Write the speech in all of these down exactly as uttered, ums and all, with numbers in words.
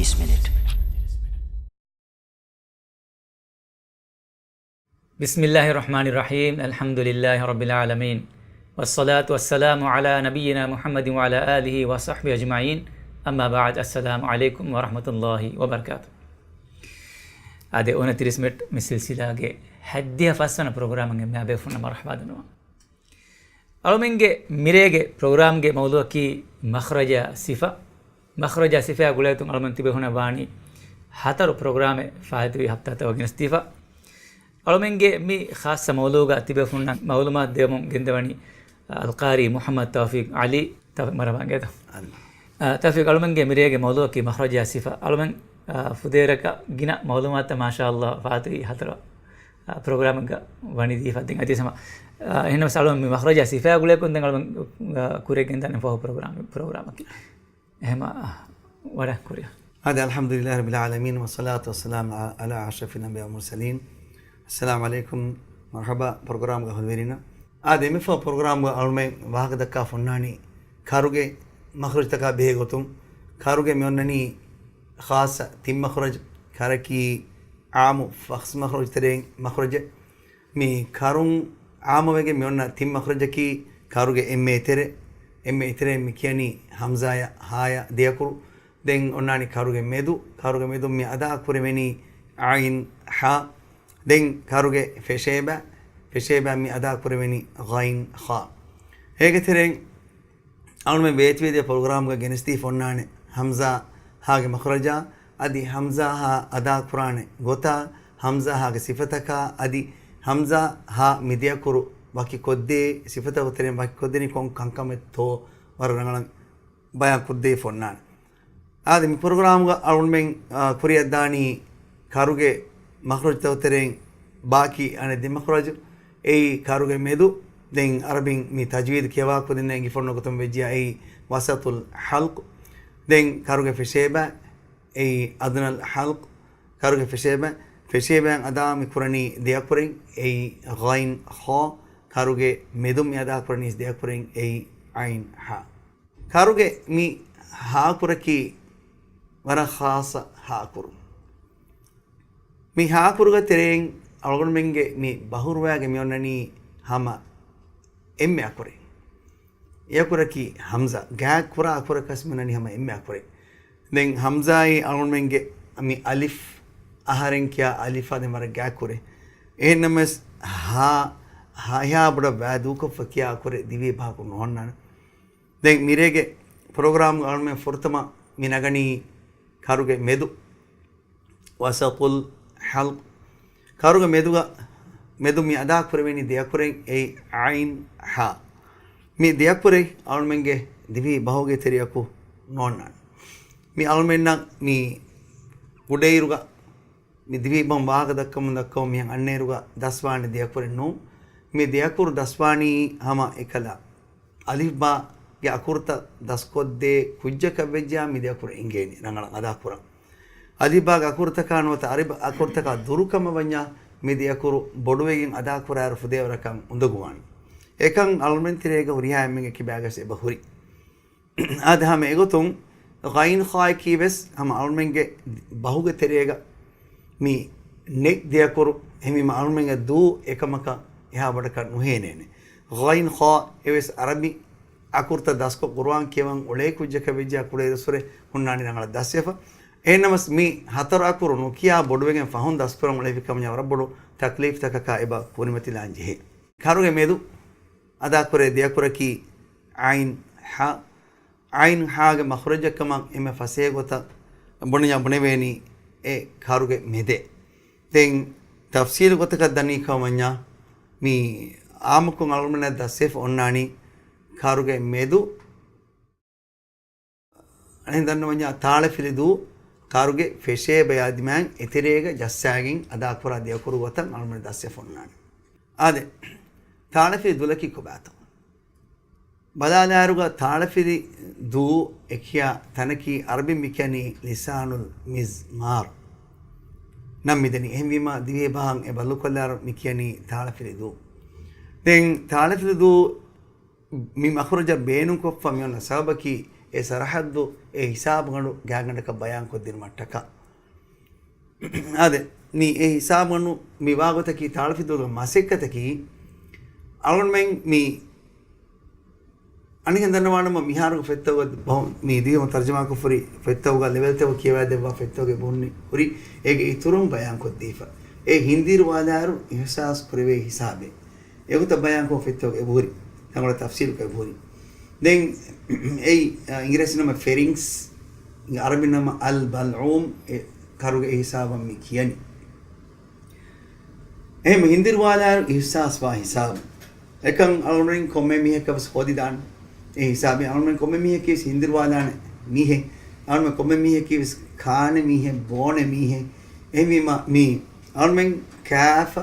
ބިސްމި ﷲ ރަޙްމާނި ރަޙީމް. އަލްޙަމްދުލިﷲ ރައްބިލް ޢާލަމީން. ވައްޞަލާތު ވައްސަލާމު ޢަލާ ނަބިއްޔިނާ މުޙައްމަދިން ވަޢަލާ އާލިހި ވަޞަޙްބިހި އަޖްމަޢީން. އައްމާ ބަޢްދު. އައްސަލާމު ޢަލައިކުމް ވަރަޙްމަތުﷲ ވަބަރަކާތު. އާދެ، އޮނަތިރީސް މިނިޓް މި ސިލްސިލާގެ ހަތްދިހަ ފަސްވަނަ ޕްރޮގްރާމަށް އެންމެހާ ބޭފުޅުންނަށް މަރުޙަބާ ދަންނަވަން. އަޅުމެންގެ މިރޭގެ ޕްރޮގްރާމްގެ މައުޟޫޢަކީ މަޚްރަޖާ ސިފަ. މަޚްރަޖާ ސިފައާ ގުޅޭތުން އަޅުމެން ތިބޭފުޅުންނަށް ވާނީ ހަތަރު ޕްރޮގްރާމެއް ފާއިތުވި ހަފްތާތަކަށް ގެނެސްދީފަ. އަޅުމެންގެ މި ޚާއްޞަ މައުޟޫޢުގަ ތިބޭފުޅުންނަށް މަޢުލޫމާތު ދެވަމުން ގެންދަވަނީ އަލްޤާރީ މުޙައްމަދު ތައުފީޤް ޢަލީ. ތައުފީޤް މަރުޙަބާ އިނގޭތޯ. އާ، ތައުފީޤް، އަޅުމެންގެ މިރޭގެ މައުޟޫޢަކީ މަޚްރަޖާ ސިފަ. އަޅުމެން، އާ، ފުދޭވަރަކަށް ގިނަ މަޢުލޫމާތުތައް މާޝާﷲ ފާއިތުވި ހަތަރު، އާ، ޕްރޮގްރާމެއްގަ ވަނީ ދީފަ. ދެން އަދިވެސް ހަމަ، އާ، އެހެންނަމަވެސް އަޅުމެން މި މަޚްރަޖާ ސިފައާ ގުޅޭކުން ދެން އަޅުމެން، އާ، ކުރިއަށް ގެންދާނެ ފަހު ޕްރޮގްރާމް، ޕްރޮގްރާމަކީ. އެހެމަ، އާ، ވަރަށް ކުރިއަށް. އާދެ، އަލްޙަމްދުލިﷲ ރައްބިލް ޢާލަމީން، ވައްޞަލާތު ވައްސަލާމު ޢަލާ އަޝްރަފިލް އަންބިޔާ ވަލް މުރްސަލީން. އައްސަލާމު ޢަލައިކުމް، މަރުޙަބާ، ޕްރޮގްރާމްގެ އަހުލުވެރިންނަށް. އާދެ، އެންމެ ފަހު ޕްރޮގްރާމްގަ އަޅުމެން ވާހަކަ ދައްކާފަ އޮންނާނީ ކަރުގެ މަޚްރަޖުތަކާ ބެހޭ ގޮތުން. ކަރުގެ މި އޮންނަނީ ޚާއްޞަ ތިން މަޚްރަޖު، ކަރަކީ ޢާއްމު ފަސް މަޚްރަޖު ތެރެއިން މަޚްރަޖެއް. މި ކަރުން ޢާއްމުވެގެން މި އޮންނަ ތިން މަޚްރަޖަކީ ކަރުގެ އެންމެ އެތެރެ، އެންމެ އެތެރެއިން މި ކިޔަނީ ހަމްޒާޔާ ހާޔާ ދެއަކުރު. ދެން އޮންނާނީ ކަރުގެ މެދު، ކަރުގެ މެދުން މި އަދާ ކުރެވެނީ ޢައިން ޙާ. ދެން ކަރުގެ ފެށޭބަ، ފެށޭބަ މި އަދާ ކުރެވެނީ ޣައިން ޚާ. އޭގެ ތެރެއިން އަޅުމެން ވޭތުވެދިޔަ ޕްރޮގްރާމްގަ ގެނެސްދީފަ އޮންނާނެ ހަމްޒާ ހާގެ މަޚްރަޖާ، އަދި ހަމްޒާ ހާ އަދާ ކުރާނެ ގޮތާ، ހަމްޒާ ހާގެ ސިފަތަކާ، އަދި ހަމްޒާ ހާ މި ދެއަކުރު ވަކި ކޮށްދޭ ސިފަތަކުގެ ތެރެއިން ވަކި ކޮށްދެނީ ކޮން ކަންކަމެއްތޯ ވަރަށް ރަނގަޅަށް ބަޔާން ކޮށްދީފަ އޮންނާނެ. އާދެ، މި ޕްރޮގްރާމްގަ އަޅުމެން، އާ، ކުރިއަށްދާނީ ކަރުގެ މަޚްރަޖުތަކުގެ ތެރެއިން ބާކީ އަނެއް ދެ މަޚްރަޖު، އެއީ ކަރުގެ މެދު. ދެން އަރަބިން މި ތަޖްވީދު ކިޔަވާކުދިންނަ އެނގިފަ އޮންނަ ގޮތުން ވެއްޖިޔާ އެއީ ވަސަޠުލް ޙަލްޤު. ދެން ކަރުގެ ފެށޭބަ، އެއީ އަދުނަލް ޙަލްޤު. ކަރުގެ ފެށޭބަ، ފެށޭބައިން އަދާ މި ކުރަނީ ދެ އަކުރެއް، އެއީ ޣައިން ޚާ. ކަރުގެ މެދުން މި އަދާ ކުރަނީ ދެ އަކުރެއް، އެއީ ޢައިން ޙާ. ކަރުގެ މި ހާ އަކުރަކީ ވަރަށް ޚާއްޞަ ހާ އަކުރު. މި ހާ އަކުރުގެ ތެރެއިން އަޅުގަނޑުމެންގެ މި ބަހުރުވާގެ މި އޮންނަނީ ހަމަ އެންމެ އަކުރެއް. އެ އަކުރަކީ ހަމްޒާ. ގާތް ކުރާ އަކުރަކަސް މި އޮންނަނީ ހަމަ އެންމެ އަކުރެއް. ދެން ހަމްޒާއީ އަޅުގަނޑުމެންގެ މި އަލިފް، އަހަރެން ކިޔާ އަލިފާ ދެން ވަރަށް ގާތް ކުރޭ. އެހެންނަމަވެސް ހާ، ހާ އެހާ ބޮޑަށް ވައި ދޫކޮށްފަ ކިޔާ އަކުރެއް ދިވެހި ބަހަކު ނޯންނާނެ. ދެން މިރޭގެ ޕްރޮގްރާމްގަ އަޅުމެން ފުރަތަމަ މި ނަގަނީ ކަރުގެ މެދު، ވަސަޠުލް ޙަލްޤު. ކަރުގެ މެދުގަ، މެދު މި އަދާ ކުރެވެނީ ދެ އަކުރެއް، އެއީ ޢައިން ޙާ. މި ދެ އަކުރެއް އަޅުމެންގެ ދިވެހި ބަހުގެ ތެރެއަކު ނޯންނާނެ. މި އަޅުމެންނަށް މި ކުޑައިރުގަ މި ދިވެހި ބަހުން ވާހަކަ ދައްކަމުން ދައްކަމުން މިހެން އަންނައިރުގަ ދަސްވާނެ ދެ އަކުރެއް ނޫން. މި ދެ އަކުރު ދަސްވާނީ ހަމަ އެކަލަ އަލިފްބާގެ އަކުރުތައް ދަސްކޮށްދޭ ކުއްޖަކަށް ވެއްޖާ މި ދެ އަކުރު އެނގޭނެ ރަނގަޅަށް އަދާކުރަން. އަލިފްބާގެ އަކުރުތަކާ ނުވަތަ އަރަބި އަކުރުތަކާ ދުރު ކަމަށް ވަންޏާ މި ދެ އަކުރު ބޮޑުވެގެން އަދާކުރާއިރު ފުދޭވަރަކަށް އުނދަގޫވާނެ. އެކަން އަޅުމެން ތެރޭގަ ހުރިހާ އެންމެންގެ ކިބާގަސް އެބަ ހުރި. އާދެ، ހަމަ އެގޮތުން ޣައިން ޚާއަކީ ވެސް ހަމަ އަޅުމެންގެ ބަހުގެ ތެރޭގަ މި ނެތް ދެ އަކުރު، އެހެންވީމަ އަޅުމެންގެ ދޫ އެކަމަކަށް އެހާ ބޮޑަކަށް ނުހޭނޭނެ. ޣައިން ޚާ އެވެސް އަރަބި އަކުރުތައް ދަސްކޮށް ޤުރުއާން ކިޔަވަން އުޅޭ ކުއްޖަކަށް ވެއްޖާ ކުޑައިރުއްސުރެ ހުންނާނީ ރަނގަޅަށް ދަސްވެފަ. އެހެންނަމަސް މި ހަތަރު އަކުރު ނުކިޔާ ބޮޑުވެގެން ފަހުން ދަސްކުރަން އުޅެވި ކަމަށް ވަރަށް ބޮޑު ތަކްލީފްތަކަކާ އެބަ ކުރިމަތިލާން ޖެހޭ. ކަރުގެ މެދު އަދާކުރޭ ދެ އަކުރަކީ ޢައިން ޙާ. ޢައިން ޙާގެ މަޚްރަޖަށް ކަމަށް އެންމެ ފަސޭހަ ގޮތަށް ބުނެ، ބުނެވޭނީ އެ ކަރުގެ މެދޭ. ދެން ތަފްސީލު ގޮތަކަށް ދަނީ ކަމަށް ވަންޏާ، މި އާއްމުކޮށް އަޅުގަނޑަށް ދަސްވެފަ އޮންނާނީ ކަރުގެ މެދު، އަނެއް ދަންނަވަންޏާ ތާޅަފިލި ދޫ، ކަރުގެ ފެށޭބަޔާ ދިމާއިން އެތެރޭގަ ޖައްސާގެން އަދާކުރާ ދެ އަކުރު ގޮތަށް އަޅުގަނޑަށް ދަސްވެފަ އޮންނާނެ. އާދެ، ތާޅަފިލި ދުލަކީ ކޮބާތޯ؟ ބަލާލާއިރުގަ ތާޅަފިލި ދޫ އެކިޔާ ތަނަކީ އަރަބިން މިކިޔަނީ ލިސާނުލް މިޒްމާރް ނަން މިދެނީ. އެހެންވީމާ ދިވެހި ބަހަށް އެ ބަދަލުކޮށްލާއިރު މިކިޔަނީ ތާޅަފިލި ދޫ. ދެން ތާޅަފިލި ދޫ މި މަޚްރަޖަށް ބޭނުންކޮށްފަ މިއޮންނަ ސަބަބަކީ އެ ސަރަހައްދު އެ ހިސާބުގަނޑު ގާތްގަނޑަކަށް ބަޔާންކޮށްދިނުމަށްޓަކާ. އާދެ، މި އެ ހިސާބުގަނޑު މި ވާގޮތަކީ ތާޅަފިލުދޫގެ މަސައްކަތަކީ، އަޅުގަނޑުމެން މި އަނެއްހެން ދަންނަވާނަމަ، މިހާރުގެ ފޮތްތަކުގަ ބަހު-، މި ދިވެހި ތަރްޖަމާކޮށްފަ ހުރި ފޮތްތަކުގަ ލެވެލްތަކު ކިޔަވައިދެއްވާ ފޮތްތަކުގަ އެބަ ހުންނި ހުރި، އޭގެ އިތުރުން ބަޔާންކޮށްދީފަ. އެ ހިންދިރުވާލާއިރު އިހްސާސް ކުރެވޭ ހިސާބެއް. އެގޮތަށް ބަޔާންކޮށް ފޮތްތަކު އެބަހުރި. ތަންކޮޅެއް ތަފްސީލުކޮށް އެބަހުރި. ދެން އެއީ، އަ، އިނގިރޭސި ނަމަ ފެރިންގްސް، އަރަބި ނަމަ އަލް ބަލްޢޫމް، އެ ކަރުގެ އެ ހިސާބަށް މި ކިޔަނީ. އެހެން ހިންދިރުވާލާއިރު އިހްސާސްވާ ހިސާބު. އެކަން އަޅުގަނޑުމެން ކޮންމެ މީހަކަށް ވެސް ހޯދިދާނެ. އެ ހިސާބެއް އަޅުގަނޑުމެން ކޮންމެ މީހަކީ ވެސް ހިންދިރުވާލާނެ މީހެއް. އަޅުގަނޑުމެން ކޮންމެ މީހަކީ ވެސް ކާނެ މީހެއް، ބޯނެ މީހެއް. އެހެންވީމަ މީ އަޅުގަނޑުމެން ކާފަ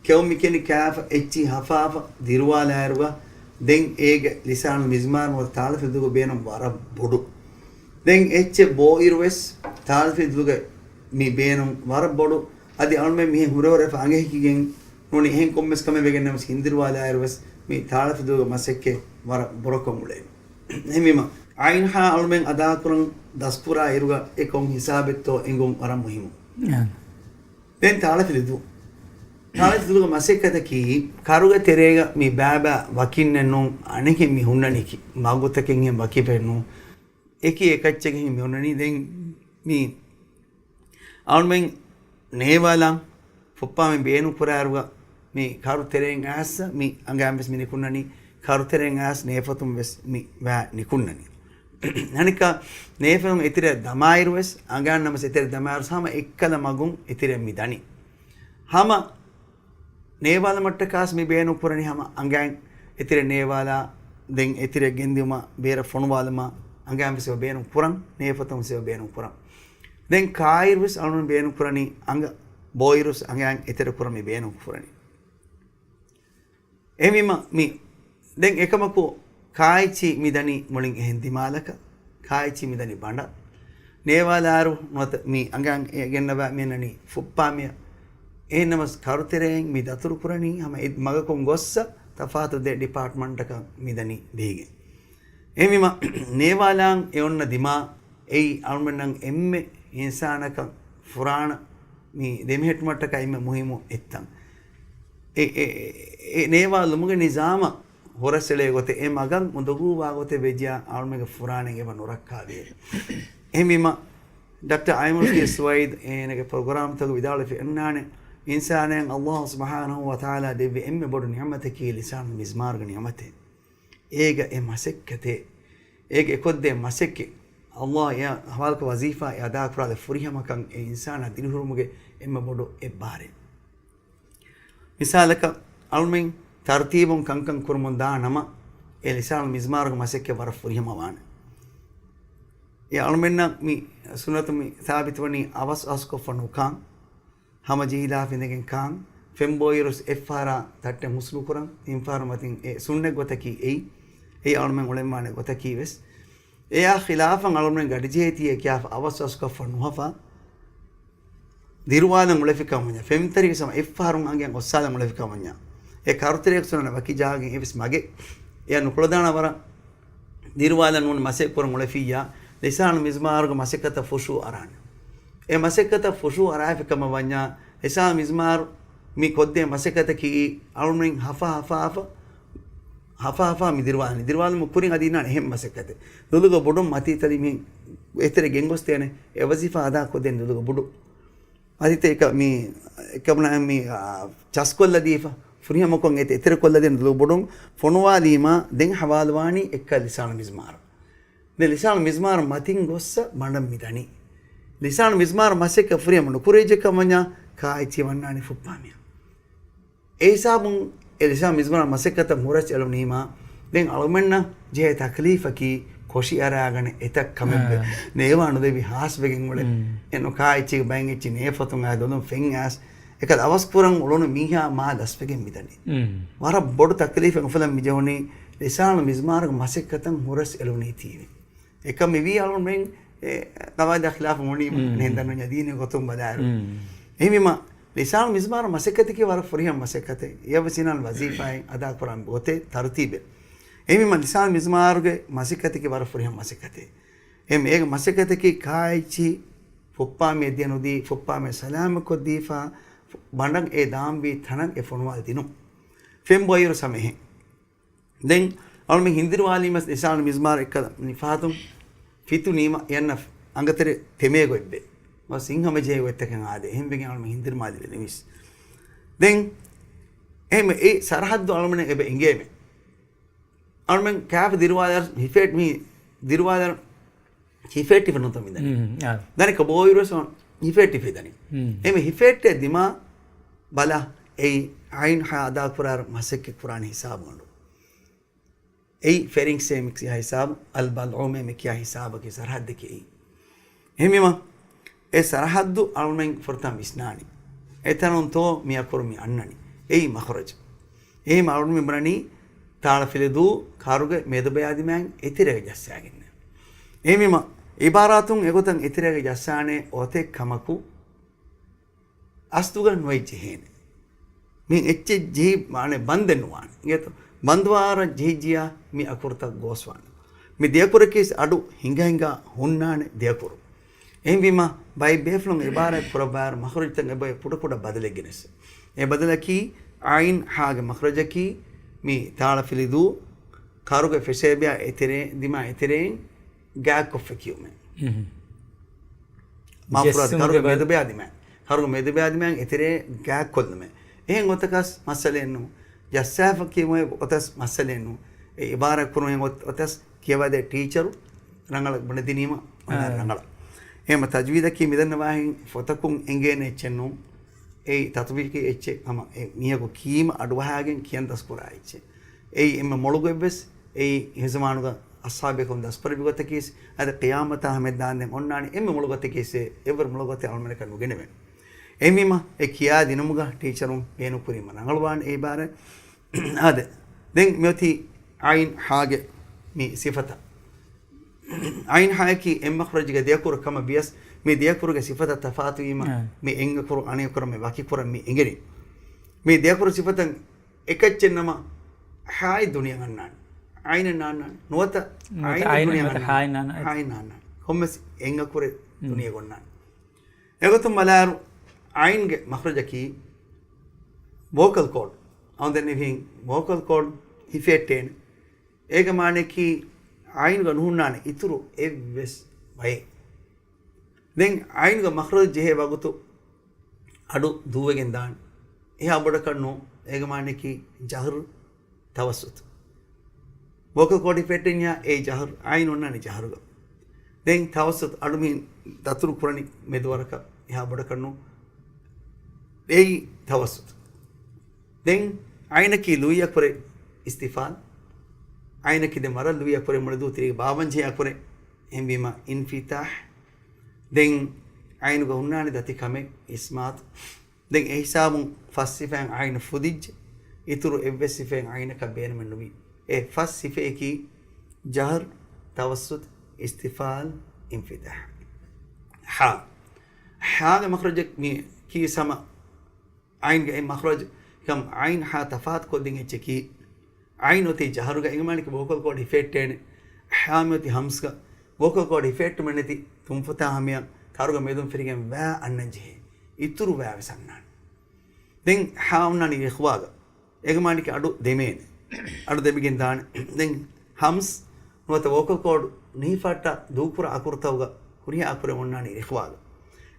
ކެއު މި ކިޔަނީ ކާފަ އެއްޗިހި ހަފާފަ ދިރުވާލާއިރުގަ، ދެން އޭގެ ލިސާނުލް މިޒްމާރު ނުވަތަ ތާޅަފިލުދޫގެ ބޭނުން ވަރަށް ބޮޑު. ދެން އެއްޗެއް ބޯއިރު ވެސް ތާޅަފިލުދޫގެ މި ބޭނުން ވަރަށް ބޮޑު. އަދި އަޅުމެން މިހެން ހުރެހުރެފަ އަނގަހެކިގެން ނޫނީ އެހެން ކޮންމެސް ކަމެއް ވެގެން ނަމަސް ހިންދިރުވާލާއިރު ވެސް މި ތާޅަފިލުދޫގެ މަސައްކަތް ވަރަށް ބޮޑަކޮށް އުޅޭ. އެހެންވީމަ، އައިންހާ އަޅުމެން އަދާކުރަން ދަސްކުރާ އިރުގަ އެ ކޮން ހިސާބެއްތޯ އެނގުން ވަރަށް މުހިއްމު. އާ. ދެން ތާޅަފިލުދޫ. ތާޅަފިލުދޫގެ މަސައްކަތަކީ، ކަރުގެ ތެރޭގަ މި ބައިބައި ވަކިންނެއް ނޫން، އަނެކެއް މި ހުންނަނީކީ. މަގުތަކެއްހެން ވަކިފައެއް ނޫން. އެކި އެކައްޗެއްހެން މި ހުންނަނީ. ދެން މި އަޅުމެން ނޭވާލާން ފުއްޕާމެ ބޭނުން ކުރާއިރުގަ، މި ކަރު ތެރެއިން އައިސް މި އަނގައިން ވެސް މި ނިކުންނަނީ، ކަރު ތެރެއިން އައިސް ނޭފޮތުން ވެސް މި ވައި ނިކުންނަނީ. އަނެއްކާ، ނޭފޮތުން އެތެރެއަށް ދަމާއިރު ވެސް، އަނގައިން ނަމަސް އެތެރެއަށް ދަމާއިރު ހަމަ އެއްކަލަ މަގުން އެތެރެއަށް މި ދަނީ. ހަމަ ނޭވާލުމަށްޓަކާސް މި ބޭނުން ކުރަނީ ހަމަ އަނގައިން އެތެރެ ނޭވާލާ، ދެން އެތެރެ ގެންދިއުމަށް ބޭރަށް ފޮނުވާލުމަށް އަނގައިން ވެސް އެބަ ބޭނުން ކުރަން، ނޭފޮތުން ވެސް އެބަ ބޭނުން ކުރަން. ދެން ކާއިރު ވެސް އަޅުން ބޭނުން ކުރަނީ އަނގަ، ބޯއިރު ވެސް އަނގައިން އެތެރެ ކުރަން މި ބޭނުން ކުރަނީ. އެހެންވީމަ މި ދެން އެކަމަކު ކާއެއްޗި މި ދަނީ މުޅިން އެހެން ދިމާލަކަށް، ކާއެއްޗި މި ދަނީ ބަނޑަށް. ނޭވާލާއިރު ނުވަތަ މި އަނގައިން ގެންނަވާ މި އަންނަނީ ފުއްޕާމިއަށް. އެހެންނަމަސް ކަރުތެރެއިން މި ދަތުރު ކުރަނީ ހަމަ އެ މަގަކުން ގޮއްސަ ތަފާތު ދެ ޑިޕާޓްމަންޓަކަށް މި ދަނީ ބެހިގެން. އެހެންވީމަ ނޭވާލާން އެ އޮންނަ ދިމާ އެއީ އަޅުމެންނަށް އެންމެ އިންސާނަކަށް ފުރާނަ މި ދެމެހެއްޓުމަށްޓަކާ އެންމެ މުހިއްމު އެއްތަން. އެ، އެ، އެ ނޭވާލުމުގެ ނިޒާމަށް ހުރަސްއެޅޭ ގޮތެއް އެ މަގަށް އުނދަގޫވާ ގޮތެއް ވެއްޖިޔާ އަޅުމެންގެ ފުރާނައިން އެބަ ނުރައްކާވޭ. އެހެންވީމަ، ޑޮކްޓަރ އައިމުރުޝީދު ސުވައިދު އޭނަގެ ޕްރޮގްރާމްތަކުގަ ވިދާޅުވެފަ އަންނާނެ، އިންސާނާއަށް އައްލާހު ސުބްޙާނަހު ވަތަޢާލާ ދެއްވި އެންމެ ބޮޑު ނިޢުމަތަކީ ލިސާނުލް މިޒްމާރުގެ ނިޢުމަތެއް. އޭގަ އެ މަސައްކަތެއް، އޭގަ އެކޮށްދޭ މަސައްކަތް، އައްލާހް އެ ހަވާލުކޮށް ވަޒީފާ އެ އަދާކުރާލެއް ފުރިހަމަކަން އެ އިންސާނާ ދިރިހުރުމުގެ އެންމެ ބޮޑު އެއްބާރެއް. މިސާލަކަށް، އަޅުމެން ތަރުތީބުން ކަންކަން ކުރަމުން ދާ ނަމަ، އެ ލިސާނުލް މިޒްމާރުގެ މަސައްކަތް ވަރަށް ފުރިހަމަވާނެ. އެ އަޅުމެންނަށް މި ސުންނަތު މި ސާބިތުވަނީ އަވަސް އަވަސްކޮށްފަ ނުކާން، ހަމަޖެހިލާފަ އިނދެގެން ކާން، ފެންބޯއިރުސް އެއްފަހަރާ ތައްޓެއް ހުސްނުކުރަން، ތިންފަހަރު މަތިން އެ ސުންނަތް ގޮތަކީ އެއީ، އެއީ އަޅުމެން އުޅެންވާނެ ގޮތަކީ ވެސް. އެއާ ޚިލާފަށް އަޅުމެން ގަޑިޖެހޭތީ އެ ކިޔާފަ އަވަސް އަވަސްކޮށްފަ ނުހަފާ، ދިރުވާލަން އުޅެފިކަމަށް ވަންޏާ، ފެންތަރި ވެސް ހަމަ އެއްފަހަރުން އަނގައިން އޮއްސާލަން އުޅެފިކަމަށް ވަންޏާ، އެ ކަރުތެރެއަކު ސުންނަން ވަކި ޖާގައިން އެވެސް މަގެއް އެޔަށް ނުކުޅަދާނަ ވަރަށް ދިރުވާލަން ނޫން މަސައްކަތް ކުރަން އުޅެފިއްޔާ، ލިސާނުލް މިޒްމާރުގެ މަސައްކަތަށް ފުށޫ އަރާނެ. އެ މަސައްކަތަށް ފުށޫ އަރާފި ކަމަށް ވަންޏާ، ލިސާނުލް މިޒްމާރު މި ކޮށްދޭ މަސައްކަތަކީ އަޅުމެން ހަފާ ހަފާފަ، ހަފާ ހަފާ މި ދިރުވާލަނީ. ދިރުވާލުމުގެ ކުރިން އަދި އިންނާނެ އެހެން މަސައްކަތެއް. ދުލުގަ ބުޑުން މަތީތަލި މި އެތެރެ ގެންގޮސްދޭނެ އެ ވަޒީފާ އަދާކޮށްދޭނެ ދުލުގަ ބުޑު. އަދި އެކަ މި، އެކަމަނާ މި، އާ، ޗަސްކޮށްލަދީފަ، ފުރިހަމަކޮށް އެތެ އެތެރެކޮށްލަދޭނެ ދުލުގަ ބުޑުން ފޮނުވާލީމާ، ދެން ހަވާލުވާނީ އެއްކަ ލިސާނުލް މިޒްމާރު. ދެން ލިސާނުލް މިޒްމާރު މަތިން ގޮއްސަ ބަނޑަށް މި ދަނީ. ލިސާނުލް މިޒްމާރު މަސައްކަތް ފުރިހަމަ ނުކުރެވިއްޖެ ކަމަންޏާ، ކާއެއްޗި ވަންނާނީ ފުއްޕާމިއަށް. އެ ހިސާބުން އެ ލިސާނުލް މިޒްމާރު މަސައްކަތަށް ހުރަސް އެޅުނީމާ، ދެން އަޅުމެންނަށް ޖެހޭ ތަކްލީފަކީ ކޮށި އަރާގަނެ އެތައް ކަމެއްވެ. އާ. ނޭވާ ނުލެވި ހާސްވެގެން އުޅެ. މް. އެން ކާއެއްޗިގެ ބައެއް އެއްޗި ނޭފޮތުން އާ ދޮލުން ފެން އާސް. އެކަލަ އަވަސް ކުރަން އުޅުނު މީހާ މާ ލަސްވެގެން މިދަނީ. މް. ވަރަށް ބޮޑު ތަކްލީފެއް އުފުލަން މިޖެހުނީ ލިސާނުލް މިޒްމާރުގެ މަސައްކަތަށް ހުރަސް އެޅުނީތީވެ. އެކަމް މިވީ އަޅުގަނޑުމެން އެ ޤަވާއިދާ ޚިލާފަށް އުޅުނީމަ، މް. ނޭނދަނު ދީނީ ގޮތުން ބަލާއިރު. މް. އެހެންވީމަ، ލިސާނުލް މިޒްމާރު މަސައްކަތަކީ ވަރަށް ފުރިހަމަ މަސައްކަތެއް. އެޔަށްވެސް އިނާން ވަޒީފާއެއް އަދާކުރާން ގޮތެއް ތަރުތީބެއް. އެހެންވީމަ ލިސާނު މިޒްމާރުގެ މަސައްކަތަކީ ވަރަށް ފުރިހަމަ މަސައްކަތެއް. އެހެން އޭގެ މަސައްކަތަކީ ކާއެއްޗިހި ފުއްޕާމޭ ދިޔަ ނުދީ، ފުއްޕާމޭ ސަލާމަތްކޮށްދީފާ، ބަނޑަށް އެ ދާންވީ ތަނަށް އެ ފޮނުވާލަދިނުން. ފެންބޮއިއިރު ސަމެހެން. ދެން އަޅުމެން ހިންދިރުވާލީމަސް ލިސާނު މިޒްމާރު އެއްކަލަ މި ފަހަތުން ފިތުނީމަ އެއަންނަ އަނގަތެރެ ތެމޭގޮތްވެ. މަ ސިންހަމަޖެހޭ ގޮތްތަކެއް އާދޭ. އެހެންވެގެން އަޅުމެން ހިންދިރުމާލި ވެނިވިސް. ދެން އެހެން އެ ސަރަހައްދު އަޅުމެން އެބަ އެނގޭމެ. އަޅުމެން ކާފަ ދިރުވާލާ ހިފޭޓް މި ދިރުވާލާ ހިފޭޓް ހިފެނުތަ މި ދަނީ. ހުން، އާ. ދަނިކަ ބޯއިރުވެސް ހިފޭޓް ހިފޭ ދަނީ. ހުން. އެމެ ހިފޭޓް ދިމާ ބަލަ އެއީ އައިން ހާ އަދާ ކުރާ މަސައްކަތް ކުރާނެ ހިސާބު ގަނޑު. އެއީ ފެރިންގްސޭ މި ކިޔާ ހިސާބު، އަލް ބަލްޢޫމޭ މި ކިޔާ ހިސާބަކީ ސަރަހައްދަކީ އެއީ. އެހެންވީމަ، އެ ސަރަހައްދު އަޅުމެން ފުރަތަމަ ވިސްނާނީ. އެތަނުންތޯ މި އަކުރު މި އަންނަނީ. އެއީ މަޚްރަޖް. އެހެން އަޅުމެން ބުނަނީ ތާޅަފިލިދޫ ކާރުގެ މެދުބަޔާ ދިމާއިން އެތެރޭގަ ޖައްސާގެން. އެހެންވީމަ، އިބާރާތުން އެގޮތަށް އެތެރޭގަ ޖައްސާނެ އޮތެއް ކަމަކު، އަސްލުގަ ނުވެއް ޖެހޭނެ. މި އެއްޗެއް ޖެހި، މާނަ ބަންދެއް ނުވާނެ. އިނގޭތޯ؟ ބަންދުވާރަށް ޖެހިއްޖިޔާ މި އަކުރުތައް ގޯސްވާނެ. މި ދެއަކުރަކީސް އަޑު ހިނގަ ހިނގާ ހުންނާނެ ދެއަކުރު. އެހެންވީމަ، ބައެއް ބޭފުޅުން އިބާރާތް ކުރައްވާއިރު މަޚްރަޖުތައް އެބައޮތް ކުޑަ ކުޑަ ބަދަލެއް ގެނެސް. އެ ބަދަލަކީ، އައިން ހާގެ މަޚްރަޖަކީ މި ތާޅަފިލިދޫ ކާރުގެ ފެށޭބެޔާ އެތެރޭ، ދިމާ އެތެރެއިން ގާތްކޮށްފަ ކިޔުމެއް. މާފުރާތު ޖެއްސުމުގެ ކަރުގެ ބަ- މެދުބަޔާ ދިމާ. ކަރުގެ މެދުބަޔާ ދިމާއިން އެތެރޭ ގާތްކޮށްލުމެއް. އެހެން އޮތަކަސް މައްސަލައެއް ނޫން. ޖައްސާފަ ކިޔުމެއް އޮތަސް މައްސަލައެއް ނޫން. އެ އިބާރާތް ކުރުމެއް އޮތަސް ކިޔަވާދޭ ޓީޗަރު ރަނގަޅަށް ބުނެދިނީމަ އޮންނަ އާ. ރަނގަޅަށް. އެހެންމަ ތަޖްވީދަކީ މިދަންނަވާހެން ފޮތަކުން އެނގޭނެ އެއްޗެއް ނޫން. އެއީ ތަޠްބީޤީ އެއްޗެއް ހަމަ އެ މީހަކު ކީމަ އަޑުއަހާގެން ކިޔަން ދަސްކުރާ އެއްޗެއް. އެއީ އެންމެ މޮޅުގޮތްވެސް އެއީ އެ ޒަމާނުގަ އަޞްޙާބޭކަލުން ދަސްކުރެއްވި ގޮތަކީސް، އަދި ޤިޔާމަތާ ހަމައަށް ދާންދެން އޮންނާނެ އެންމެ މޮޅު ގޮތަކީސް އެ އެއްވަރު މޮޅު ގޮތެއް އަޅުމެންނަކަށް ނުގެނެވޭނެ. އެހެންވީމަ އެ ކިޔާ ދިނުމުގަ ޓީޗަރުން ބޭނުންކުރީމަ ރަނގަޅުވާނެ އެ އިބާރާތް. އާދެ، ދެން މިއޮތީ އައިން ހާގެ މި ސިފަތައް. އައިން ހާއަކީ އެއް މަޚްރަޖުގެ ދެއަކުރު ކަމަށް ވިޔަސް، މި ދެއަކުރުގެ ސިފަތައް ތަފާތުވީމަ، އާ. މި އެއް އަކުރު އަނެއް އަކުރަށް މި ވަކިކުރަން މި އެނގެނީ. މި ދެއަކުރު ސިފަތައް އެކައްޗެއް ނަމަ، ހާއި ދުނިޔެ އަންނާނެ. އައިނެއް ނާންނާނެ. ނުވަތަ ނުވަތަ އައިނެއް އައިނެއް ދުނިޔެ ނުވަތަ އަންނާނެ. ހާއި ނާންނާނެ. ހާއި ނާންނާނެ. ކޮންމެސް އެއް އަކުރެއް މް. ދުނިޔެ އޮންނާނެ. އެގޮތުން ބަލާއިރު، އައިންގެ މަޚްރަޖަކީ ވޯކަލް ކޯޑް. އަޅުގަނޑު ދެންނެވިހެން ވޯކަލް ކޯޑް ހިފެއްޓޭނެ. އޭގެ މާނައަކީ އައިންގަ ނުހުންނާނެ އިތުރު އެއްވެސް ބައެއް. ދެން އައިންގަ މަޚްރަޖު ޖެހޭ ވަގުތު އަޑު ދޫވެގެން ދާނެ. އެހާ ބޮޑަކަށް ނޫން. އޭގެ މާނައަކީ ޖަހްރު، ތަވައްސުތު. ވޯކަލް ކޯޑް ހިފެއްޓެންޏާ އެއީ ޖަހްރު، އައިން އޮންނާނީ ޖަހްރުގަ. ދެން ތަވައްސުތު، އަޑު މި ދަތުރު ކުރަނީ މެދުވަރަކަށް އެހާ ބޮޑަކަށް ނޫން. އެއީ ތަވައްސުތު. ދެން އައިނަކީ ލުއި އަކުރެއް އިސްތިފާލް. އައިނަކީ ދެން ވަރަށް ލުއި އަކުރެއް މުޅި ދޫ ތިރީގަ ބާވަންޖެހޭ އަކުރެއް. އެހެންވީމަ އިންފިތާޙް. ދެން އައިނުގަ ހުންނާނެ ދަތި ކަމެއް އިސްމާތު. ދެން އެހިސާބުން ފަސް ސިފައިން އައިނު ފުދިއްޖެ، އިތުރު އެއްވެސް ސިފައެއް އައިނަކަށް ބޭނުމެއް ނުވި. އެ ފަސް ސިފައަކީ ޖަހްރު، ތަވައްސުތު، އިސްތިފާލް، އިންފިތާޙް. ހާ. ހާގެ މަޚްރަޖަކީ ސަމަ އައިންގެ އެއް މަޚްރަޖު ކަމަށް އައިން ހާ ތަފާތު ކޮށްދިން އެއްޗަކީ، އައިން އޮތީ ޖަހްރުގަ އެނގިމާނެކި ވޯކަލް ކޯޑް ހިފެއްޓޭނެ. ހާ މި އޮތީ ހަމްޒްގަ. ވޯކަލް ކޯޑް ހިފެއްޓުމެއް ނެތި ތުންފަތާ ހަމަޔަށް ކާރުގެ މެދުން ފިރިގެން ވާ އަންނަން ޖެހޭ. އިތުރު ވާވެސް އަންނާނެ. ދެން ހާ އޮންނާނީ ރިޚްވާގަ. އޭގެ މާނައަކީ އަޑު ދެމޭނެ. އަޑު ދެމިގެން ދާނެ. ދެން ހަމްޒް ނުވަތަ ވޯކަލް ކޯޑް ނުހިފައްޓާ ދޫކުރާ އަކުރުތަކުގަ ހުރިހާ އަކުރެއް އޮންނާނީ ރިޚްވާގަ.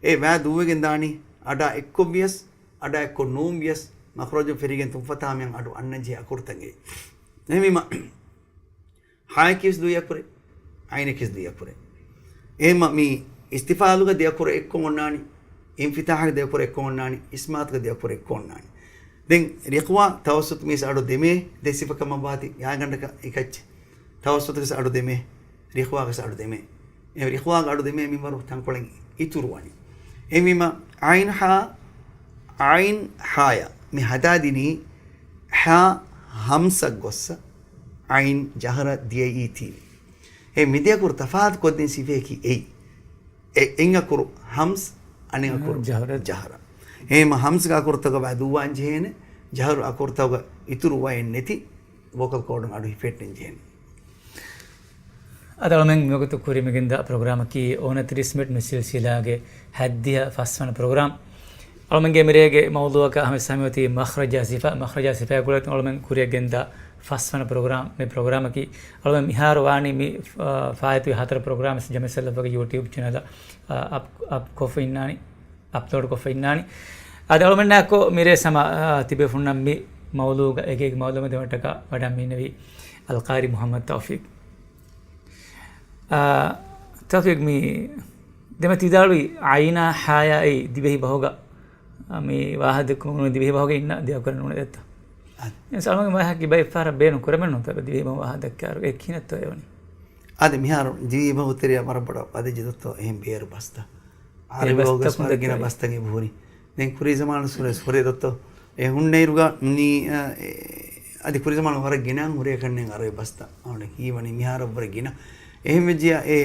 އެ ވާ ދޫވެގެން ދާނީ އަޑާ އެއްކޮށް ވިޔަސް، އަޑާ އެއްކޮށް ނޫން ވިޔަސް، މަޚްރަޖުން ފިރިގެން ތުންފަތާ ހަމަޔަށް އަޑު އަންނަން ޖެހޭ އަކުރުތަކެއް. އެހެންވީމަ، ހާއަކީވެސް ލުއި އަކުރެއް، އައިނަކީވެސް ލުއި އަކުރެއް. އެހެންމަ މި އިސްތިފާލުގަ ދެ އަކުރެއް އެއްކޮށް އޮންނާނީ، އިންފިތާޙުގަ ދެ އަކުރެއް އެއްކޮށް އޮންނާނީ، އިސްމާތުގަ ދެ އަކުރެއް އެއްކޮށް އޮންނާނީ. ދެން ރިޚްވާ ތަވައްސުތު މީސް އަޑު ދެމޭ، ދެ ސިފަ ކަމަށް ވާތީ، ޔާގަނޑަކަ އިކައްޗެއް. ތަވައްސުތުގެސް އަޑު ދެމޭ، ރިޚްވާގެސް އަޑު ދެމޭ. އެ ރިޚްވާގެ އަޑު ދެމޭ މިންވަރު ތަންކޮޅެއް އިތުރުވަނީ. އެހެންވީމަ، އައިން ހާ، އައިން ހާޔަށް މި ހަދާދިނީ ހާ ހަމްޒަށް ގޮއްސަ އައިން ޖަހްރަށް ދިޔައީތީވެ. އެ މި ދެ އަކުރު ތަފާތު ކޮށްދިން ސިފައަކީ އެއީ. އެ އެއް އަކުރު ހަމްޒް، އަނެއް އަކުރު ޖަހްރަ. ޖަހްރަ. އެހެންމަ ހަމްޒްގެ އަކުރުތަކަށް ވާ ދޫވާން ޖެހޭނެ، ޖަހްރު އަކުރުތަކުގަ އިތުރު ވައެއް ނެތި. ވޯކަލް ކޯޑުން އަޑު ހިފެއްޓެން ޖެހެނީ. އަދި އަޅުމެން މިވަގުތު ކުރިމަގެންދާ ޕްރޮގްރާމަކީ އޯނަތިރީސް މިނެޓް މި ސިލްސިލާގެ ހައްދިހަ ފަސްވަނަ ޕްރޮގްރާމް. އަޅުމެންގެ މިރޭގެ މައުޟޫއަކަށް ހަމަ ސަމިވަތީ މަޚްރަޖާ ސިފަ، މަޚްރަޖާ ސިފައާ ގުޅޭ އަޅުމެން ކުރިއަށް ގެންދާ ފަސްވަނަ ޕްރޮގްރާމް މި ޕްރޮގްރާމަކީ. އަޅުމެން މިހާރު ވާނީ މި، އާ، ފާއިތުވި ހަތަރު ޕްރޮގްރާމް ޖަމްއިއްޔަތު ސަލަފުގެ ޔޫޓިއުބް ޗެނަލަށް، އާ، އަޕް، އަޕް ކޮށްފަ އިންނާނީ. އަޕްލޯޑް ކޮށްފަ އިންނާނީ. އަދި އަޅުމެންނާއެކު މިރޭ ހަމަ، އާ، ތިބޭފުޅުންނަށް މި މައުޟޫގަ އެކި އެކި މައުލޫމާތު ދެވުމަށްޓަކާ ވަޑައިގެންނެވީ އަލްޤާރީ މުޙައްމަދު ތައުފީޤް. އާ، ތައުފީޤް މި ދެންމެ ތި ވިދާޅުވި އައިނާ ހާޔާ އެއީ ދިވެހި ބަހުގަ މި ވާހަކަ ދެއްކުމުން ދިވެހި ބަހުގަ އިންނަ ދިޔަކުރެއް ނޫނޭ ދެއްތަ؟ އަދި. އެ ސަލްމަގެ ވާހަކަ ބައެއް ފަހަރަށް ބޭނުން ކުރެމެއް ނޫންތަ ދިވެހި ބަހު ވާހަކަ ދެއްކާއިރު އެ ކިހިނެއްތޯ އެވަނީ؟ އަދި މިހާރު ދިވެހި ބަހު ތެރެއަށް ވަރަށް ބޮޑަށް ވަދެއްޖެ ދޮއްތޯ އެހެން ބޭރު ބަސްތައް. އެ އަރަބި ބަހުގަސް ވަރަށް ގިނަ ބަސްތަކުން އެބަހުރި. ދެން ކުރީ ޒަމާނު ސުރެ ސުރެ ދޮއްތޯ. އެ ހުންނައިރުގަ މި، އަ، އެ، އަދި ކުރީ ޒަމާނު ވަރަށް ގިނަ ހުރޭ ކަންނޭނގެ އަރަބި ބަސްތައް. އަވަނެ ހީވަނީ މިހާރަށް ވަރަށް ގިނަ. އެހެން ވެއްޖިޔާ އެ،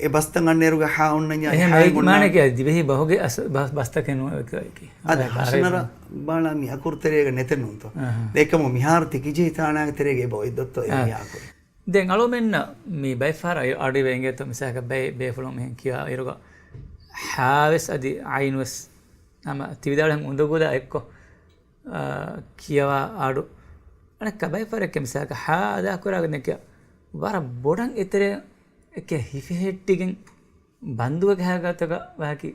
އެ ބަސްތައް އަންނައިރުގަ ހާ އޮންނަންޏާ އެހެން ހާ އެ އޮންނާ. މާނައަކީ ދިވެހި ބަހުގެ އަސް، ބަ، ބަސްތަކެއް ނޫން އެކި. އަދި ހަށިނަރަ ބާޅާ މި އަކުރު ތެރޭގަ ނެތެއް ނޫންތޯ. އަހަ. ދެކަމު މިހާރު ތިކިޖެހި ތާނާގެ ތެރޭގަ އެބަ އޮތް ދޮއްތޯ އެ އަ. މި އަކުރު. ދެން އަޅުމެންނަށް މި ބައެއް ފަހަރަށް އަޑު އިވޭ އިނގޭތޯ މިސާލަކަށް ބައެއް ބޭފުޅުން މިހެން ކިޔާ އިރުގަ ހާވެސް އަދި އައިންވެސް ހަމަ ތި ވިދާޅުވިހެން އުނދަގޫލާ އެއްކޮށް، އާ، ކިޔަވާ އަޑު. އަނެއްކާ ބައެއް ފަހަރަކީ މިސާލަކަށް ހާ އަދާކުރާގެން ކިޔާ ވަރަށް ބޮޑަށް އެތެރެ އެކެ ހިފެހެއްޓިގެން ބަންދުވެގެ ހާގަތަކަށް ވާކި،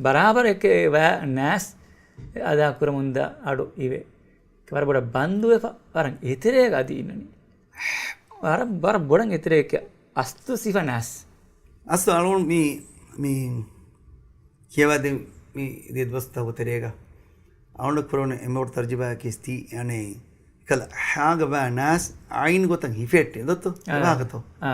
ބަރާބަރަށް އެކެ ވާ ނާސް އަދާކުރަމުންދާ އަޑު އިވޭ. ވަރަށް ބޮޑަށް ބަންދުވެފަ، ވަރަށް އެތެރޭގަ އަދި އިންނަނީ. ވަރަށް، ވަރަށް ބޮޑަށް އެތެރޭގެ އަސްލު ސިފަ ނާސް. އަސްލު އަޅުން މި، މި ކިޔަވާދިން މި ދިޔަ ދުވަސްތަކު ތެރޭގަ އަޅުން ކުރެވުނު އެންމެ ބޮޑު ތަރުޖަމާއަކީ ތީ، އަނެއް، އެކަލަ ހާގަ ވާ ނާސް އައިން ގޮތަށް ހިފެއްޓި ދޮއްތޯ؟ އާ. އެވާހަކަތޯ؟ އާ.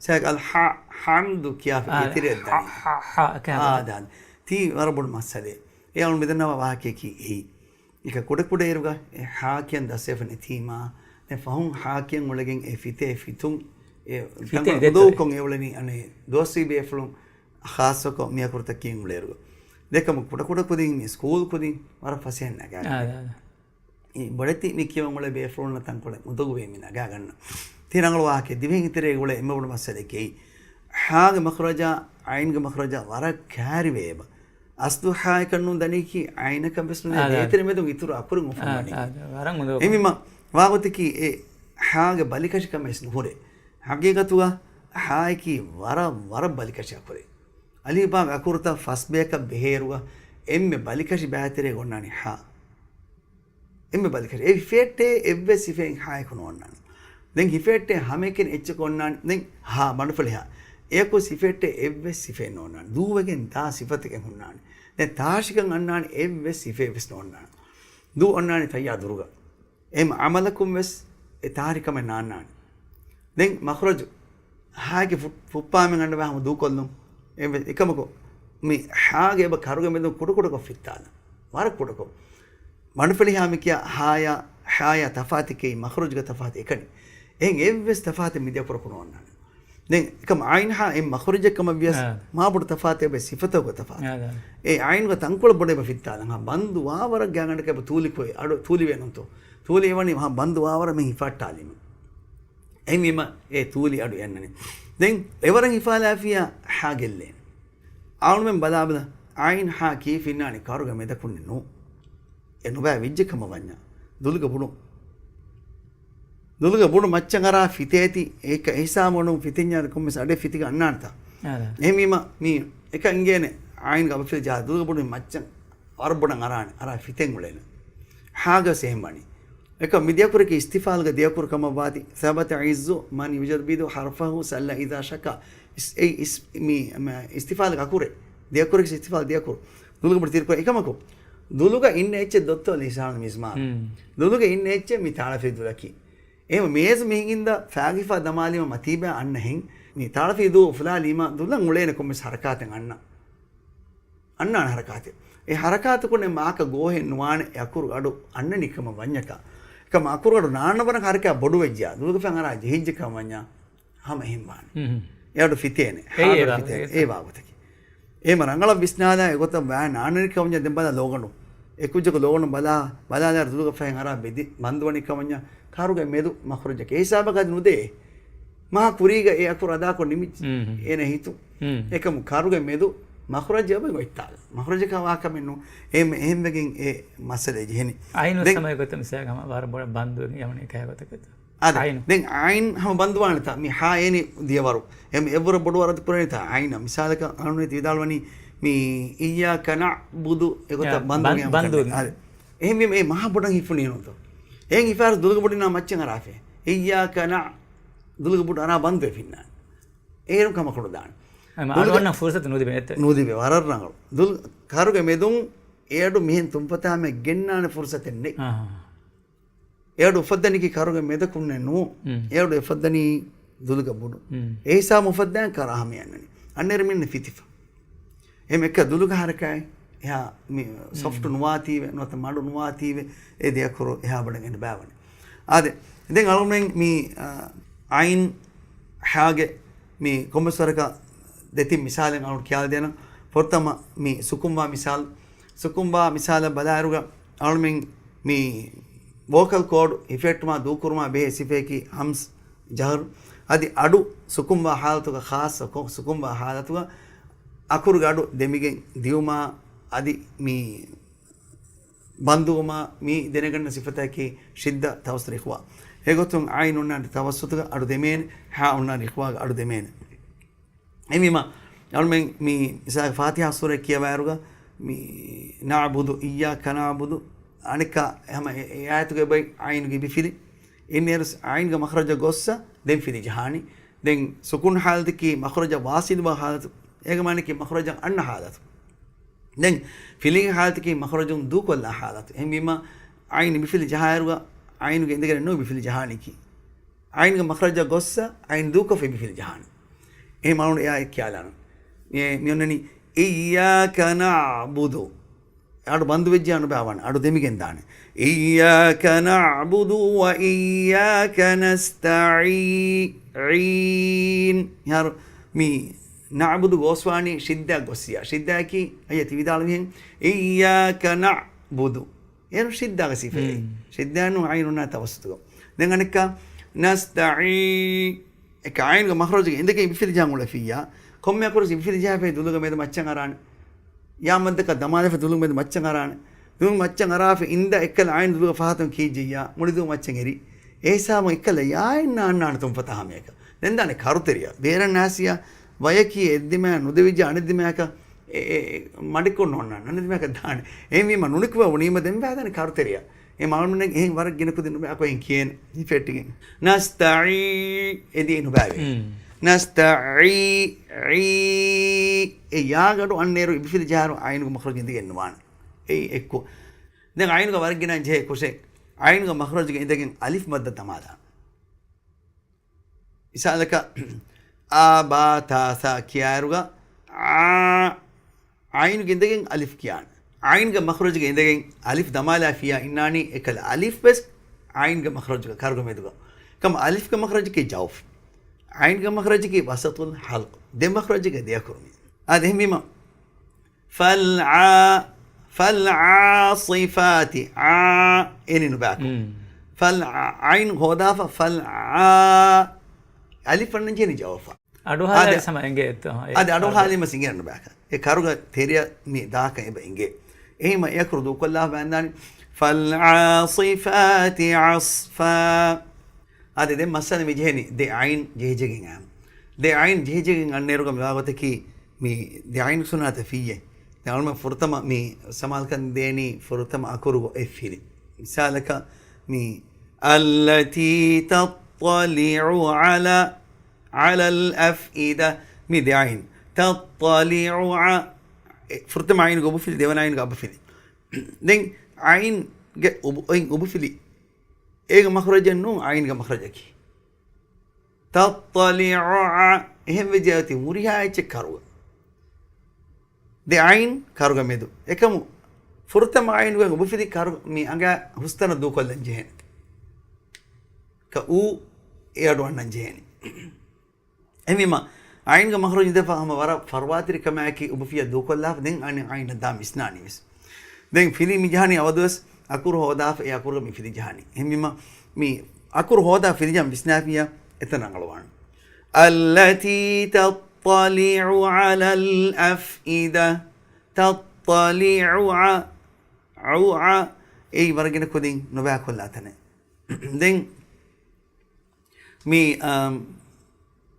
ސައިކަލް ހާ، ހާމްދު ކިޔާފަ އާ، އެތެރެއަށް ހާ، ދާނީ. ހާ، ހާ، އެކަ އާ، ދާނީ. ތީ ވަރަށް ބޮޑު މައްސަލައެއް. އެ އަޅުން މިދަންނަވާ ވާހަކަޔަކީ އެއީ. އެކަ ކުޑަކުޑަ އިރުގަ އެ ހާ ކިޔަން ދަސްވެފަ ނެތީމާ، ދެން ފަހުން ހާ ކިޔަން އުޅެގެން އެ ފިތޭ ފިތުން އެ ފިތޭ ތަންކޮޅެއް ދެތޯ؟ މުދައުކޮށް އެ އުޅެނީ އަނެއް ދުވަސްވީ ބޭފުޅުން ޚާއްޞަކޮށް މި އަކުރުތައް ކިޔަން އުޅޭއިރު. ދެކަމު ކުޑަކުޑަ ކުދިން މި ސްކޫލް ކުދިން ވަރަށް ފަސޭހަ ނަގާ. އާ، އާ، އާ. އެ ބޮޑެތި މި ކިޔަން އުޅޭ ބޭފުޅުންނަށް ތަންކޮޅެއް މުދަގުވޭ މި ނަގާގަންނަ. ތި ރަނގަޅު ވާހަކަ ދިވެހި ތެރޭގަ އުޅޭ އެންމެ ބޮޑު މައްސަލައަކީ ހާގެ މަޚްރަޖާ، އައިންގެ މަޚްރަޖާ ވަރަށް ކާރިވޭ އެބަ. އަސްލު ހާއަކަށް ނޫން ދަނީކީ، އައިނަކަށް ވެސް ނޫނޭ، އާ، ދޭތެރެ މެދުން އިތުރު އަކުރެއް އުފަންވަނީ. އާ، އާ، ވަރަށް އުނދަގޫ. އެހެންވީމަ، ވާގޮތަކީ އެ ހާގެ ބަލިކަށިކަމެއް ވެސް ނުހުރޭ. ހަގީގަތުގަ ހާއަކީ ވަރަށް، ވަރަށް ބަލިކަށި އަކުރެއް. އަލިފްބާގެ އަކުރުތައް ފަސް ބަޔަކަށް ބެހޭއިރުގަ އެންމެ ބަލިކަށި ބައިތެރޭގަ އޮންނާނީ ހާ. އެންމެ ބަލިކަށި. އެ ހިފެއްޓޭ އެއްވެސް ސިފައެއް ހާއަކު ނޯންނާނެ. ދެން ހިފެއްޓޭ ހަމައެކަނި އެއްޗަކު އޮންނާނެ. ދެން ހާ ބަނޑުފުޅި ހާ. އެޔަކު ހިފެއްޓޭ އެއްވެސް ސިފައެއް ނޯންނާނެ. ދޫވެގެން ދާ ސިފަތަކެއް ހުންނާނެ. ދެން ތާށިކަން އަންނާނެ އެއްވެސް ސިފައެއް ވެސް ނޯންނާނެ. ދޫ އޮންނާނެ ތައްޔާ ދުރުގަ. އެހެން އަމަލަކުން ވެސް އެ ތާރިކަމެއް ނާންނާނެ. ދެން މަޚްރަޖު ހާގެ ފު، ފުއްޕާމެން އަންނަވާ ހަމަ ދޫކޮށްލުން. އެ، އެކަމަކު، މި ހާގެ އެބަ ކަރުގެ މެދުން ކުޑަކުޑަކޮށް ފިއްތާލަން. ވަރަށް ކުޑަކޮށް. ބަނޑުފުޅި ހާ މި ކިޔާ ހާޔާ، ހާޔާ ތަފާތެކޭ، މަޚްރަޖުގެ ތަފާތު އެކަނި. އެހެން އެއްވެސް ތަފާތެއް މި ދެ ކުރަކު ނޯންނާނެ. ދެން އެކަމަ އައިން ހާ އެއް މަޚްރަޖެއް ކަމަށް ވިޔަސް، އާ. މާ ބޮޑު ތަފާތެއް އެބަ ސިފަތަކުގެ ތަފާތު. އާ، އާ. އެ އައިންގެ ތަންކޮޅެއް ބޮޑަށް އެބަ ފިއްތާލަން. ހާ ބަންދު ވާވަރަށް ގާތްގަނޑަކަށް އެބަ ތޫލި ކޮއެ، އަޑު ތޫލިވޭ ނޫންތޯ. ތޫލި އެވަނީ ހާ ބަންދު ވާވަރަށް މި ހިފައްޓާލީމަ. އެހެންވީމަ އެ ތޫލި އަޑު އެންނަނީ. ދެން އެވަރަށް ހިފާލާފިޔާ ހާ ގެއްލޭނެ. އަޅުމެން ބަލާބަލަ، އައިން ހާ ކީ ފިންނާނީ ކަރުގެ މެދަކުންނެއް ނޫ. އެ ނުބައި ވެއްޖެ ކަމަށް ވަންޏާ. ދުލުގެ ބުޑު، ދުލުގެ ބުޑު މައްޗަށް އަރާ ފިތޭތި، އެކަ އެހިސާބުން ފިތެންޏާ ކޮންމެސް އަޑެއް ފިތިގަ އަންނާނެތާ. އާ. އެހެންވީމަ މީ އެކަ އިނގޭނެ އައިންގެ އަބަފިލި ޖާ ދުލުގެ ބުޑު މައްޗަށް ވަރަށް ބޮޑަށް އަރާނެ، އަރާ ފިތެން އުޅޭނެ. ހާގަސް އެހެން ވަނީ. އެކަ މި ދިޔަކުރަކީ އިސްތިފާލުގެ ދިޔަކުރު ކަމަށް ވާތީ، ސަބަތަ އިއްޒު މަން ޔުޖައްދިދު ހަރްފަހު ސައްލަ އިޒާ ޝަކަ. އިސް، އެ އިސް، މި، މަ، އިސްތިފާލުގެ އަކުރެއް. ދިޔަކުރަކީ އިސްތިފާލު ދިޔަކުރު. ދުލުގެ ބުޑު ތިރިކުރާ އެކަމަކު، ދުލުގަ އިންނަ އެއްޗެއް ދޮއްތޯ ލިސާނުލް މިޒްމާރު. ހުން. ދުލުގަ އިންނަ އެއްޗެއް މި ތާޅަފިލި ދުލަކީ. އެހެން މޭޒު މިހިނގިންދަ ފާގިފާ ދަމާލީމަ މަތީބައި އަންނަހެން، މި ތާޅަފިލި ދޫ އުފުލާލީމަ ދުލަށް އުޅޭނެ ކޮންމެސް ހަރަކާތެއް އަންނަ. އަންނާނެ ހަރަކާތެއް. އެ ހަރަކާތު ކުންނެ މާކަ ގޯހެއް ނުވާނެ އެ އަކުރު އަޑު އަންނަނީ ކަމަށް ވަންޏަކާ. އެކަމަ އަކުރު އަޑު ނާންނަ ވަރަށް ހަރަކާތް ބޮޑު ވެއްޖިޔާ. ދުލުގެ ފެން އަރާ ޖެހިއްޖެ ކަމަށް ވަންޏާ ހަމަ އެހެން ވާނެ. ހުން. އެ އަޑު ފިތޭނެ. އެއީ ހާދަ އެ ފިތޭނެ. އެ ވާގޮތަކީ. އެހެމަ ރަނގަޅަށް ވިސްނާލާ އެގޮތަށް ވާ ނާންނަނީ ކަމަށް ވަންޏާ ދެން ބަލާ ލޯގަނޑު. އެކުއްޖަކު ލޯނު ބަލާ، ބަލާލާ ދުލުގަ ފަހެން އަރާ ބެދި ބަންދުވަނީ ކަމަންޏާ ކަރުގެ މެދު މަޚްރަޖަކީ. އެ ހިސާބަކަށް ނުދޭ. މާ ކުރީގަ އެ އަކުރު އަދާކޮށް ނިމިއްޖެ. އޭނަ ހިތު. އެކަމު ކަރުގެ މެދު މަޚްރަޖަށް އޮތް އޮތްތާލަ. މަޚްރަޖަކަށް ވާ ކަމެއް ނޫން. އެހެން، އެހެންވެގެން އެ މައްސަލަ ޖެހެނީ. އައިނު ދެން ސަމައި ގޮތަށް މިސާލަކަށް ވަރަށް ބޮޑަށް ބަންދުވެގެން ޔަމަނީ ކަހަލަ ގޮތަކަށް. އާދެ. އައިނު. ދެން އައިން ހަމަ ބަންދުވާނެތާ؟ މި ހާ އޭނި ދިޔަވަރު. އެ އެއްވަރަށް ބޮޑު ވަރަށް ކުރަނީތާ އައިނަށް. މިސާލަކަށް އަޅުން ވިދާޅުވަނީ މި އިއްޔާކަ ނަޢުބުދު އެގޮތަށް ބަންދުވެގެން. އާދެ. އެހެންވީމަ އެ މާ ބޮޑަށް ހިފުނީ ނޫންތޯ. އެހެން ހިފާރު ދުލުގަ ބުޑިންނާ މައްޗަށް އަރާފަ. އިއްޔާކަ ނަ ދުލުގަ ބުޑު އަރާ ބަންދުވެފިންނާނެ. އޭރުން ކަމަކު ނުދާނެ. އައި މަ ދުލުގަ އަޅުގަނޑަށް ފުރުސަތު ނުލިބޭ އެއްތަ؟ ނުލިބޭ، ވަރަށް ރަނގަޅު. ދުލު ކަރުގެ މެދުން އެއަޑު މިހެން ތުންފަތާމެ ގެންނާނެ ފުރުސަތެއް ނެތް. އެއަޑު އުފައްދަނީކީ ކަރުގެ މެދަކުންނެއް ނޫން. އެއަޑު އެ އުފައްދަނީ ދުލުގަ ބުޑު. އެ ހިސާބު އުފައްދާން ކަރާ ހަމަޔަށް އަންނަނީ. އަންނައިރު މިންނަ ފިތިފަ. އެހެން އެއްކަ ދުލުގަ ހަރަކާތް އެހާ މި ސޮފްޓް ނުވާތީވެ، ނުވަތަ މަޑު ނުވާތީވެ، އެ ދެ އަކުރު އެހާ ބޮޑަށް އެނބާވަނީ. އާދެ، ދެން އަޅުމެން މި، އަ، އައިން ހާގެ މި ކޮންމެސް ވަރަކަށް ދެތިން މިސާލެއް އަޅުން ކިޔާދޭނަން. ފުރަތަމަ މި ސުކުންވާ މިސާލު. ސުކުންވާ މިސާލަށް ބަލާއިރުގަ އަޅުމެން މި ވޯކަލް ކޯޑް ހިފެހެއްޓުމާ ދޫކުރުމާ ބެހޭ ސިފައަކީ ހަމްސް ޖަހަރު. އަދި އަޑު ސުކުންވާ ހާލަތުގަ، ޚާއްޞަ ކޮ-، ސުކުންވާ ހާލަތުގަ އަކުރުގެ އަޑު ދެމިގެން ދިއުމާ އަދި މި ބަންދުވުމާ މި ދެނެގަންނަ ސިފަތަކީ ޝިއްދަ ތަވައްސުތު އިޚްވާ. އެގޮތުން އައިން އޮންނާނެ ތަވައްސުތުގަ އަޑު ދެމޭނެ، ހާ އޮންނާނެ އިޚްވާގަ އަޑު ދެމޭނެ. އެހެންވީމަ، އަޅުމެން މި މިސާލަކަށް ފާތިޙާ ސޫރަ ކިޔަވާއިރުގަ، މި ނަޢުބުދު، އިއްޔާކަ ނަޢުބުދު، އަނެއްކާ ހަމަ އެ، އެ އާޔަތުގެ ބައި އައިނުގެ އިބިފިލި. އިންނައިރު އައިންގެ މަޚްރަޖަށް ގޮއްސަ، ދެން ފިލި ޖަހާނީ. ދެން ސުކުން ޙާލަތަކީ މަޚްރަޖަށް ވާސިލުވާ ޙާލަތު. އޭގެ މާނައަކީ މަޚްރަޖަށް އަންނަ ޙާލަތު. ދެން ފިލިގެ ޙާލަތަކީ މަޚްރަޖުން ދޫކޮށްލާ ޙާލަތު. އެހެންވީމަ، އައިން އިބިފިލި ޖަހާއިރުގަ، އައިނުގެ އިނދެގެން ނޫން އިބިފިލި ޖަހާނީކީ. އައިންގެ މަޚްރަޖަށް ގޮއްސަ، އައިން ދޫކޮށްފަ އިބިފިލި ޖަހާނެ. އެހެން އަޅުން އެއާ ކިޔާލާނަން. އެ، މި އޮންނަނީ، އިއްޔާކަ ނަޢުބުދު. އަޑު ބަންދު ވެއްޖެ އަނބާވާނެ. އަޑު ދެމިގެން ދާނެ. އިއްޔާކަ ނަޢުބުދު ވައިއްޔާކަ ނަސްތަޢީ-، ޢީން. މިހާރު މި ނަޢުބުދު ގޯސްވާނީ ޝިއްދާ ގޮއްސިޔާ. ޝިއްދާއަކީ އައްޔަ ތި ވިދާޅުވިހެން. އިއްޔާކަ ނަޢުބުދު. އޭރު ޝިއްދާގެ ސިފައެއް. ޝިއްދާ ނޫން އައިނުންނާ ތަވައްސުތުގަ. ދެން އަނެއްކާ، ނަސްތަޢީ-، އެކަ އައިނުގެ މަޚްރަޖުގެ އިނދެގެން އިބިފިލި ޖަހަން އުޅެފިއްޔާ. ކޮންމެ އަކުރަސް އިބިފިލި ޖަހާފައި ދުލުގެ މެދު މައްޗަށް އަރާނެ. ޔާ މައްދަކަށް ދަމާލަފަ ދުލުގެ މެދު މައްޗަށް އަރާނެ. ދުލުގެ މައްޗަށް އަރާފަ އިންދަ އެއްކަލަ އައިނު ދުލުގަ ފަހަތުން ކީއްޖެއްޔާ؟ މުޅި ދުލު މައްޗަށް އެރި. އެ ހިސާބުން އެއްކަލަ ޔާއެއް ނާންނާނެ ތުންފަތާ ހަމަޔަކަށް. ދެން ދާނެ ކަރުތެރިޔަށް. ބޭރަށް ނާސިޔާ ވަޔަކީ އެއްދިމާ ނުދެވިއްޖެ އަނެއްދިމާއަކަށް އެ، އެ، އެ، މަޑިކޮށް ނޯންނާނެ. އަނެއްދިމާއަކަށް ދާނެ. އެހެންވީމަ ނުނިކުމެ ބުނީމަ ދެން ބާދާނެ ކަރުތެރިޔަށް. އެ މާނައަކީ އެހެން ވަރަށް ގިނަ ކުދިން ނުބައި އަކު އެހެން ކިޔޭނެ. ހިފެއްޓިގެން. ނަސްތަޢީ. އެދި ނުބައިވޭ. ނަސްތަޢީ. ޢީ. އެ ޔާގެ އަޑު އަންނައިރު އިބިފިލި ޖަހާއިރު އައިނުގެ މަޚްރަޖު އިނދެގެން ނުވާނެ. އެއީ އެއްކޮށް. ދެން އައިނުގަ ވަރަށް ގިނަ ޖެހޭ ކުށެއް. އައިނުގެ މަޚްރަޖުގެ އިނދެގެން އަލިފް މައްދަ ދަމާލާ. މިސާލަކަށް، އާ، ބާ، ތާ، ސާ ކިޔާއިރުގަ، އާ، އައިނުގެ އިނދެގެން އަލިފް ކިޔާނެ. އައިންގެ މަޚްރަޖުގެ އިނދެގެން އަލިފް ދަމާލާފިޔާ އިންނާނީ އެކަލަ އަލިފް ވެސް އައިންގެ މަޚްރަޖުގަ، ކަރުގެ މެދުގަ. ކަމަ އަލިފްގެ މަޚްރަޖަކީ ޖައުފް. އައިންގެ މަޚްރަޖަކީ ވަސަޠުލް ޙަލްޤް. ދެ މަޚްރަޖުގެ ދެ އަކުރު މި. އާދެ، އެހެންވީމަ، ފަލްޢާ-، ފަލްޢާޞިފާތި، ޢާ، އޭނި ނުބާކު. ފަލް ޢާ-، ޢައިން ހޯދާފަ، ފަލްޢާ-، އަލިފް އަންނަން ޖެހެނީ ޖައުފަށް. އަޑު ހާލި އާދެ، ސަމަ އެނގޭ އެއްތޯ؟ އާދެ، އަޑު ހާލި މަސް އިނގޭ ނުބާކަށް. އެ ކަރުގަ ތެރެއަށް މި ދާކަށް އެބަ އިނގޭ. އެހެންމަ އެ އަކުރު ދޫކޮށްލާ ވަންދާނީ. ފަލްޢާޞިފާތި ޢަޞްފާ. އާދެ، ދެން މައްސަލަ މި ޖެހެނީ ދެ ޢައިން ޖެހިޖެގެން އާ. ދެ ޢައިން ޖެހިޖެގެން އަންނައިރުގަ މިވާ ގޮތަކީ މި ދެ ޢައިން ސުނާތަ ފިއްޔެ. ދެ ޢައިން ފުރަތަމަ މި ސަމާލުކަން ދޭނީ ފުރަތަމަ އަކުރު އެއް ފިލި. މިސާލަކަށް މި التي تطلع على، على الأفئدة. މި ދެ ޢައިން. تطلع ޢަ، އެ، ފުރަތަމަ ޢައިނުގެ އުބުފިލި، ދެވަނަ ޢައިނުގެ އަބުފިލި. ދެން ޢައިންގެ އުބު-، އޮތް އުބުފިލި އޭގެ މަޚްރަޖެއް ނޫން، އައިންގެ މަޚްރަޖަކީ. تطلع ޢަ، އެހެން ވެއްޖެ އޮތީ ހުރިހާ އެއްޗެއް ކަރުގަ. ދެ ޢައިން ކަރުގަ މެދު. އެކަމު ފުރަތަމަ ޢައިނުގެ އުބުފިލި ކަރު މި އަނގަ ހުސްތަނަށް ދޫކޮށްލަން ޖެހޭނެ. ކަ އޫ އެ އަޑު އަންނަން ޖެހޭނެ. އެހެންވީމަ، އައިންގެ މަޚްރަޖު އިނދެފަ ހަމަ ވަރަށް ފަރުވާތެރި ކަމާއެކީ އުބުފިއްޔާ ދޫކޮށްލާފަ ދެން އަނެއް އައިނަށް ދާ މިސްނާނީ ވެސް. ދެން ފިލި މި ޖަހަނީ އަވަދުވެސް އަކުރު ހޯދާފަ އެ އަކުރުގަ މި ފިލި ޖަހަނީ. އެހެންވީމަ މި އަކުރު ހޯދާ ފިލި ޖަހަން ވިސްނާފިއްޔާ އެތަން ރަނގަޅުވާނެ. التي تطلع على الأفئدة. تطلع ޢަ، ޢު، ޢަ. އެއީ ވަރަށް ގިނަ ކުދިން ނުބައިކޮށްލާ ތަނެއް. ދެން މި، އަމް،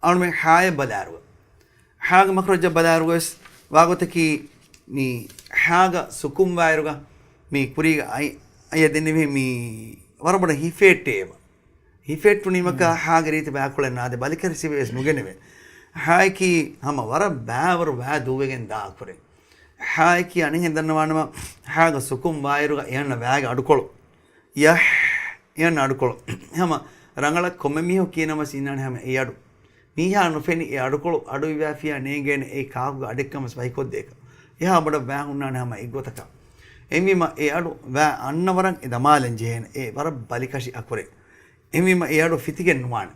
އަޅުމެން ހާޔަށް ބަލާއިރު، ހާގެ މަޚްރަޖަށް ބަލާއިރުވެސް ވާގޮތަކީ މި ހާގަ ސުކުންވާއިރުގަ މި ކުރީގަ އައި، އައި ދެންނެވި މި ވަރަށް ބޮޑަށް ހިފޭއްޓޭ އެބަ. ހިފޭއްޓުނީމަކާ ހާގެ ރީތި ބައިކޮޅެއް ނާދެ، ބަލިކަށި ސިފަވެސް ނުގެނެވޭ. ހާއަކީ ހަމަ ވަރަށް ބައިވަރު ވައި ދުވެގެން ދާ އަކުރެއް. ހާއަކީ އަނެއްހެން ދަންނަވާނަމަ، ހާގަ ސުކުން ވާއިރުގަ އެއަންނަ ވައިގެ އަޑުކޮޅު. ޔަހް، އެއަންނަ އަޑުކޮޅު. ހަމަ ރަނގަޅަށް ކޮންމެ މީހަކު ކިޔަނަމަސް އިންނާނެ ހަމަ އެ އަޑު. މީހާ ނުފެނި އެ އަޑުކޮޅު އަޑު އިވާފިޔާ ނޭނގޭނެ އެ ކާކުގެ އަޑެއްކަމަސް ވަކިކޮށްދޭކަށް. އެހާ ބޮޑަށް ވައި ހުންނާނެ ހަމަ އެއްގޮތަކަށް. އެހެންވީމަ އެ އަޑު ވައި އަންނަ ވަރަށް އެ ދަމާލަން ޖެހޭނެ. އެ ވަރަށް ބަލިކަށި އަކުރެއް. އެހެންވީމަ އެ އަޑު ފިތިގެން ނުވާނެ.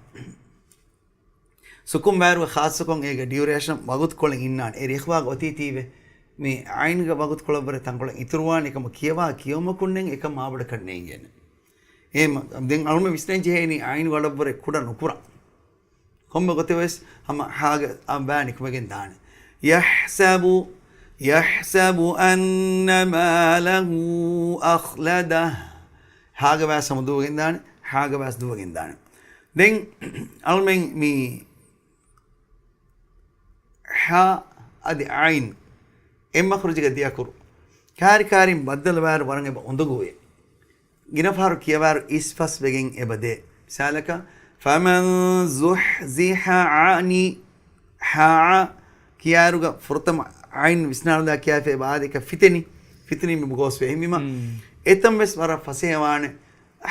ސުކުން ވާއިރުގަ ޚާއްޞަކޮށް އޭގެ ޑިއުރޭޝަން ވަގުތުކޮޅެއް އިންނާނެ. އެ ރިޚްވާގަ އޮތީތީވެ މި ޢައިންގެ ވަގުތުކޮޅަށްވުރެ ތަންކޮޅެއް އިތުރުވާނެ. އެކަމަ ކިޔަވާ ކިޔަވުމަކުންނެއް އެކަން މާބޮޑަކަށް ނޭނގޭނެ. އެހެން ދެން އަޅުމެން ވިސްނަން ޖެހޭނީ ޢައިންގެ އަޑަށްވުރެ ކުޑަ ނުކުރަން. ކޮންމެ ގޮތެއް ވެސް ހަމަ ހާގެ އަ ބައި ނިކުމެގެން ދާނެ. يحسب، يحسب أن ماله أخلده. ހާގެ ވައި ހަމަ ދުވެގެން ދާނެ، ހާގެ ވައި ދުވެގެން ދާނެ. ދެން އަޅުމެން މި ހާ އަދި ޢައިން އެއް މަޚްރަޖުގަ ދެ އަކުރު ކާރި ކާރިން ބައްދަލުވާއިރު ވަރަށް އެބަ އުނދަގޫވޭ. ގިނަ ފަހަރު ކިޔަވާއިރު އިސްފަސްވެގެން އެބަ ދޭ. މިސާލަކަށް، فمن زحزح عن، ހާ ކިޔާއިރުގަ ފުރަތަމަ ޢައިން ވިސްނާލާ ކިޔާފަ އެބަ އާދެ އެކަ ފިތެނި، ފިތުނީމަ ގޯސްވޭ. އެހެންވީމަ އެތަން ވެސް ވަރަށް ފަސޭހަވާނެ.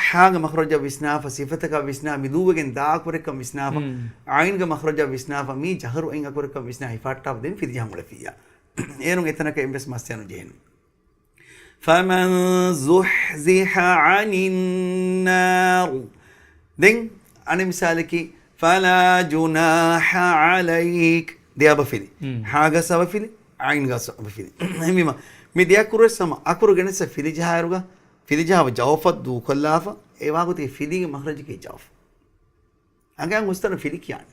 ހާގެ މަޚްރަޖަށް ވިސްނާފަ، ސިފަތަކަށް ވިސްނާ، މި ދޫވެގެން ދާ އަކުރެއްކަން ވިސްނާފަ، ޢައިންގެ މަޚްރަޖަށް ވިސްނާފަ، މީ ޖަހަރު ޢައިން އަކުރެއްކަން ވިސްނާ ހިފާއްޓާފަ ދެން ފިލިޖަހަން އުޅެފިއްޔާ. އޭރުން އެތަނަކަށް އެއްވެސް މައްސަލަ ނުޖެހެން. فمن زحزح عن النار. ދެން އަނެއް މިސާލަކީ، فلا جناح عليك. ދެ އަބަފިލި. ހާގަސް އަބަފިލި، ޢައިންގަސް އަބަފިލި. އެހެންވީމަ، މި ދެ އަކުރުވެސް ހަމަ އަކުރު ގެނެސް ފިލިޖަހާއިރުގަ، ފިލިޖަހާ ޖައުފަށް ދޫކޮށްލާފަ، އެ ވާގޮތަކީ ފިލީގެ މަޚްރަޖަކީ ޖައުފު. އަނގައިން ހުސްތަނަށް ފިލި ކިޔާނެ.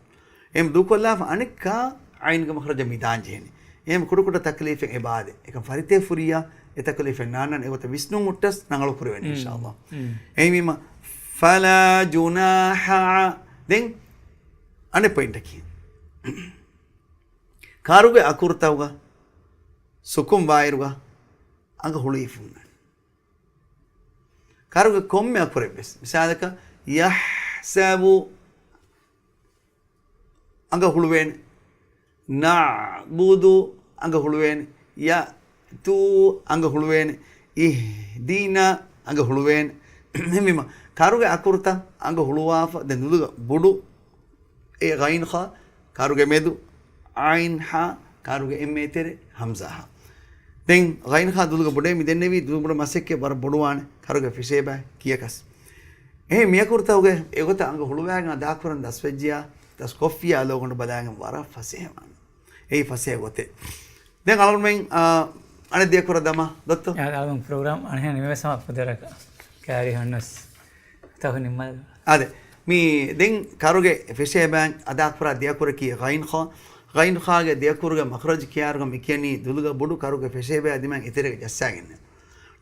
އެހެން ދޫކޮށްލާފަ އަނެއްކާ ޢައިންގެ މަޚްރަޖަށް މި ދާން ޖެހެނީ. އެހެން ކުޑަކުޑަ ތަކްލީފެއް އެބައާދެ. އެކަން ފަރިތައް ފުރިއްޔާ އެ ތަކްލީފެއް ނާންނާނެ އެގޮތަށް ވިސްނުން ހުއްޓަސް ރަނގަޅު ކުރެވެނީ އިންޝާﷲ. އެހެންވީމަ، فلا جناح. ދެން އަނެއް ޕޮއިންޓަކީ، ކަރުގެ އަކުރުތަކުގަ ސުކުން ވާއިރުގަ އަނގަ ހުޅުވިފަ ހުންނާނެ. ކަރުގެ ކޮންމެ އަކުރެއްވެސް، މިސާލަކަށް، يحسب އަނގަ ހުޅުވޭނެ، نعبد އަނގަ ހުޅުވޭނެ، يأتوا އަނގަ ހުޅުވޭނެ، اهدنا އަނގަ ހުޅުވޭނެ. އެހެންވީމަ، ކަރުގެ އަކުރުތައް އަނގަ ހުޅުވާފަ، ދެން ދުލުގަ ބޮޑު އެ ޣައިން ޚާ، ކަރުގެ މެދު ޢައިން ހާ، ކަރުގެ އެންމެ އެތެރެ ހަމްޒާ ހާ. ދެން ޣައިން ޚާ ދުލުގަ ބޮޑޭ މި ދެންނެވީ، ދުލުގަ ބޮޑު މަސައްކަތް ވަރަށް ބޮޑުވާނެ، ކަރުގެ ފެށޭ ބައި ކިޔަކަސް. އެހެން މި އަކުރުތަކުގެ އެގޮތަށް އަނގަ ހުޅުވާގެން އަދާކުރަން ދަސްވެއްޖިޔާ، ދަސްކޮށްފިޔާ ލޯގަނޑު ބަލާގެން ވަރަށް ފަސޭހަވާނެ. އެއީ ފަސޭހަ ގޮތެއް. ދެން އަޅުގަނޑުމެން، އާ، އަނެއް ދެ އަކުރަށް ދަމާ، ދޮއްތޯ؟ އާ، އަޅުގަނޑު ޕްރޮގްރާމް އަނެއްހެން ނިމެވެސް ހަމަ ފުދޭވަރަކަށް. ކާރި ހަންނަސް. ތަހު ނިންމާލަ. އާދެ، މި ދެން ކަރުގެ ފެށޭ ބައިން އަދާކުރާ ދެ އަކުރަކީ ޣައިން ޚާ. ޣައިން ޚާގެ ދެ އަކުރުގެ މަޚްރަޖު ކިޔާއިރުގަ މި ކިޔަނީ ދުލުގަ ބޮޑު ކަރުގެ ފެށޭ ބައި ދިމާއިން އެތެރެގަ ޖައްސާގެން.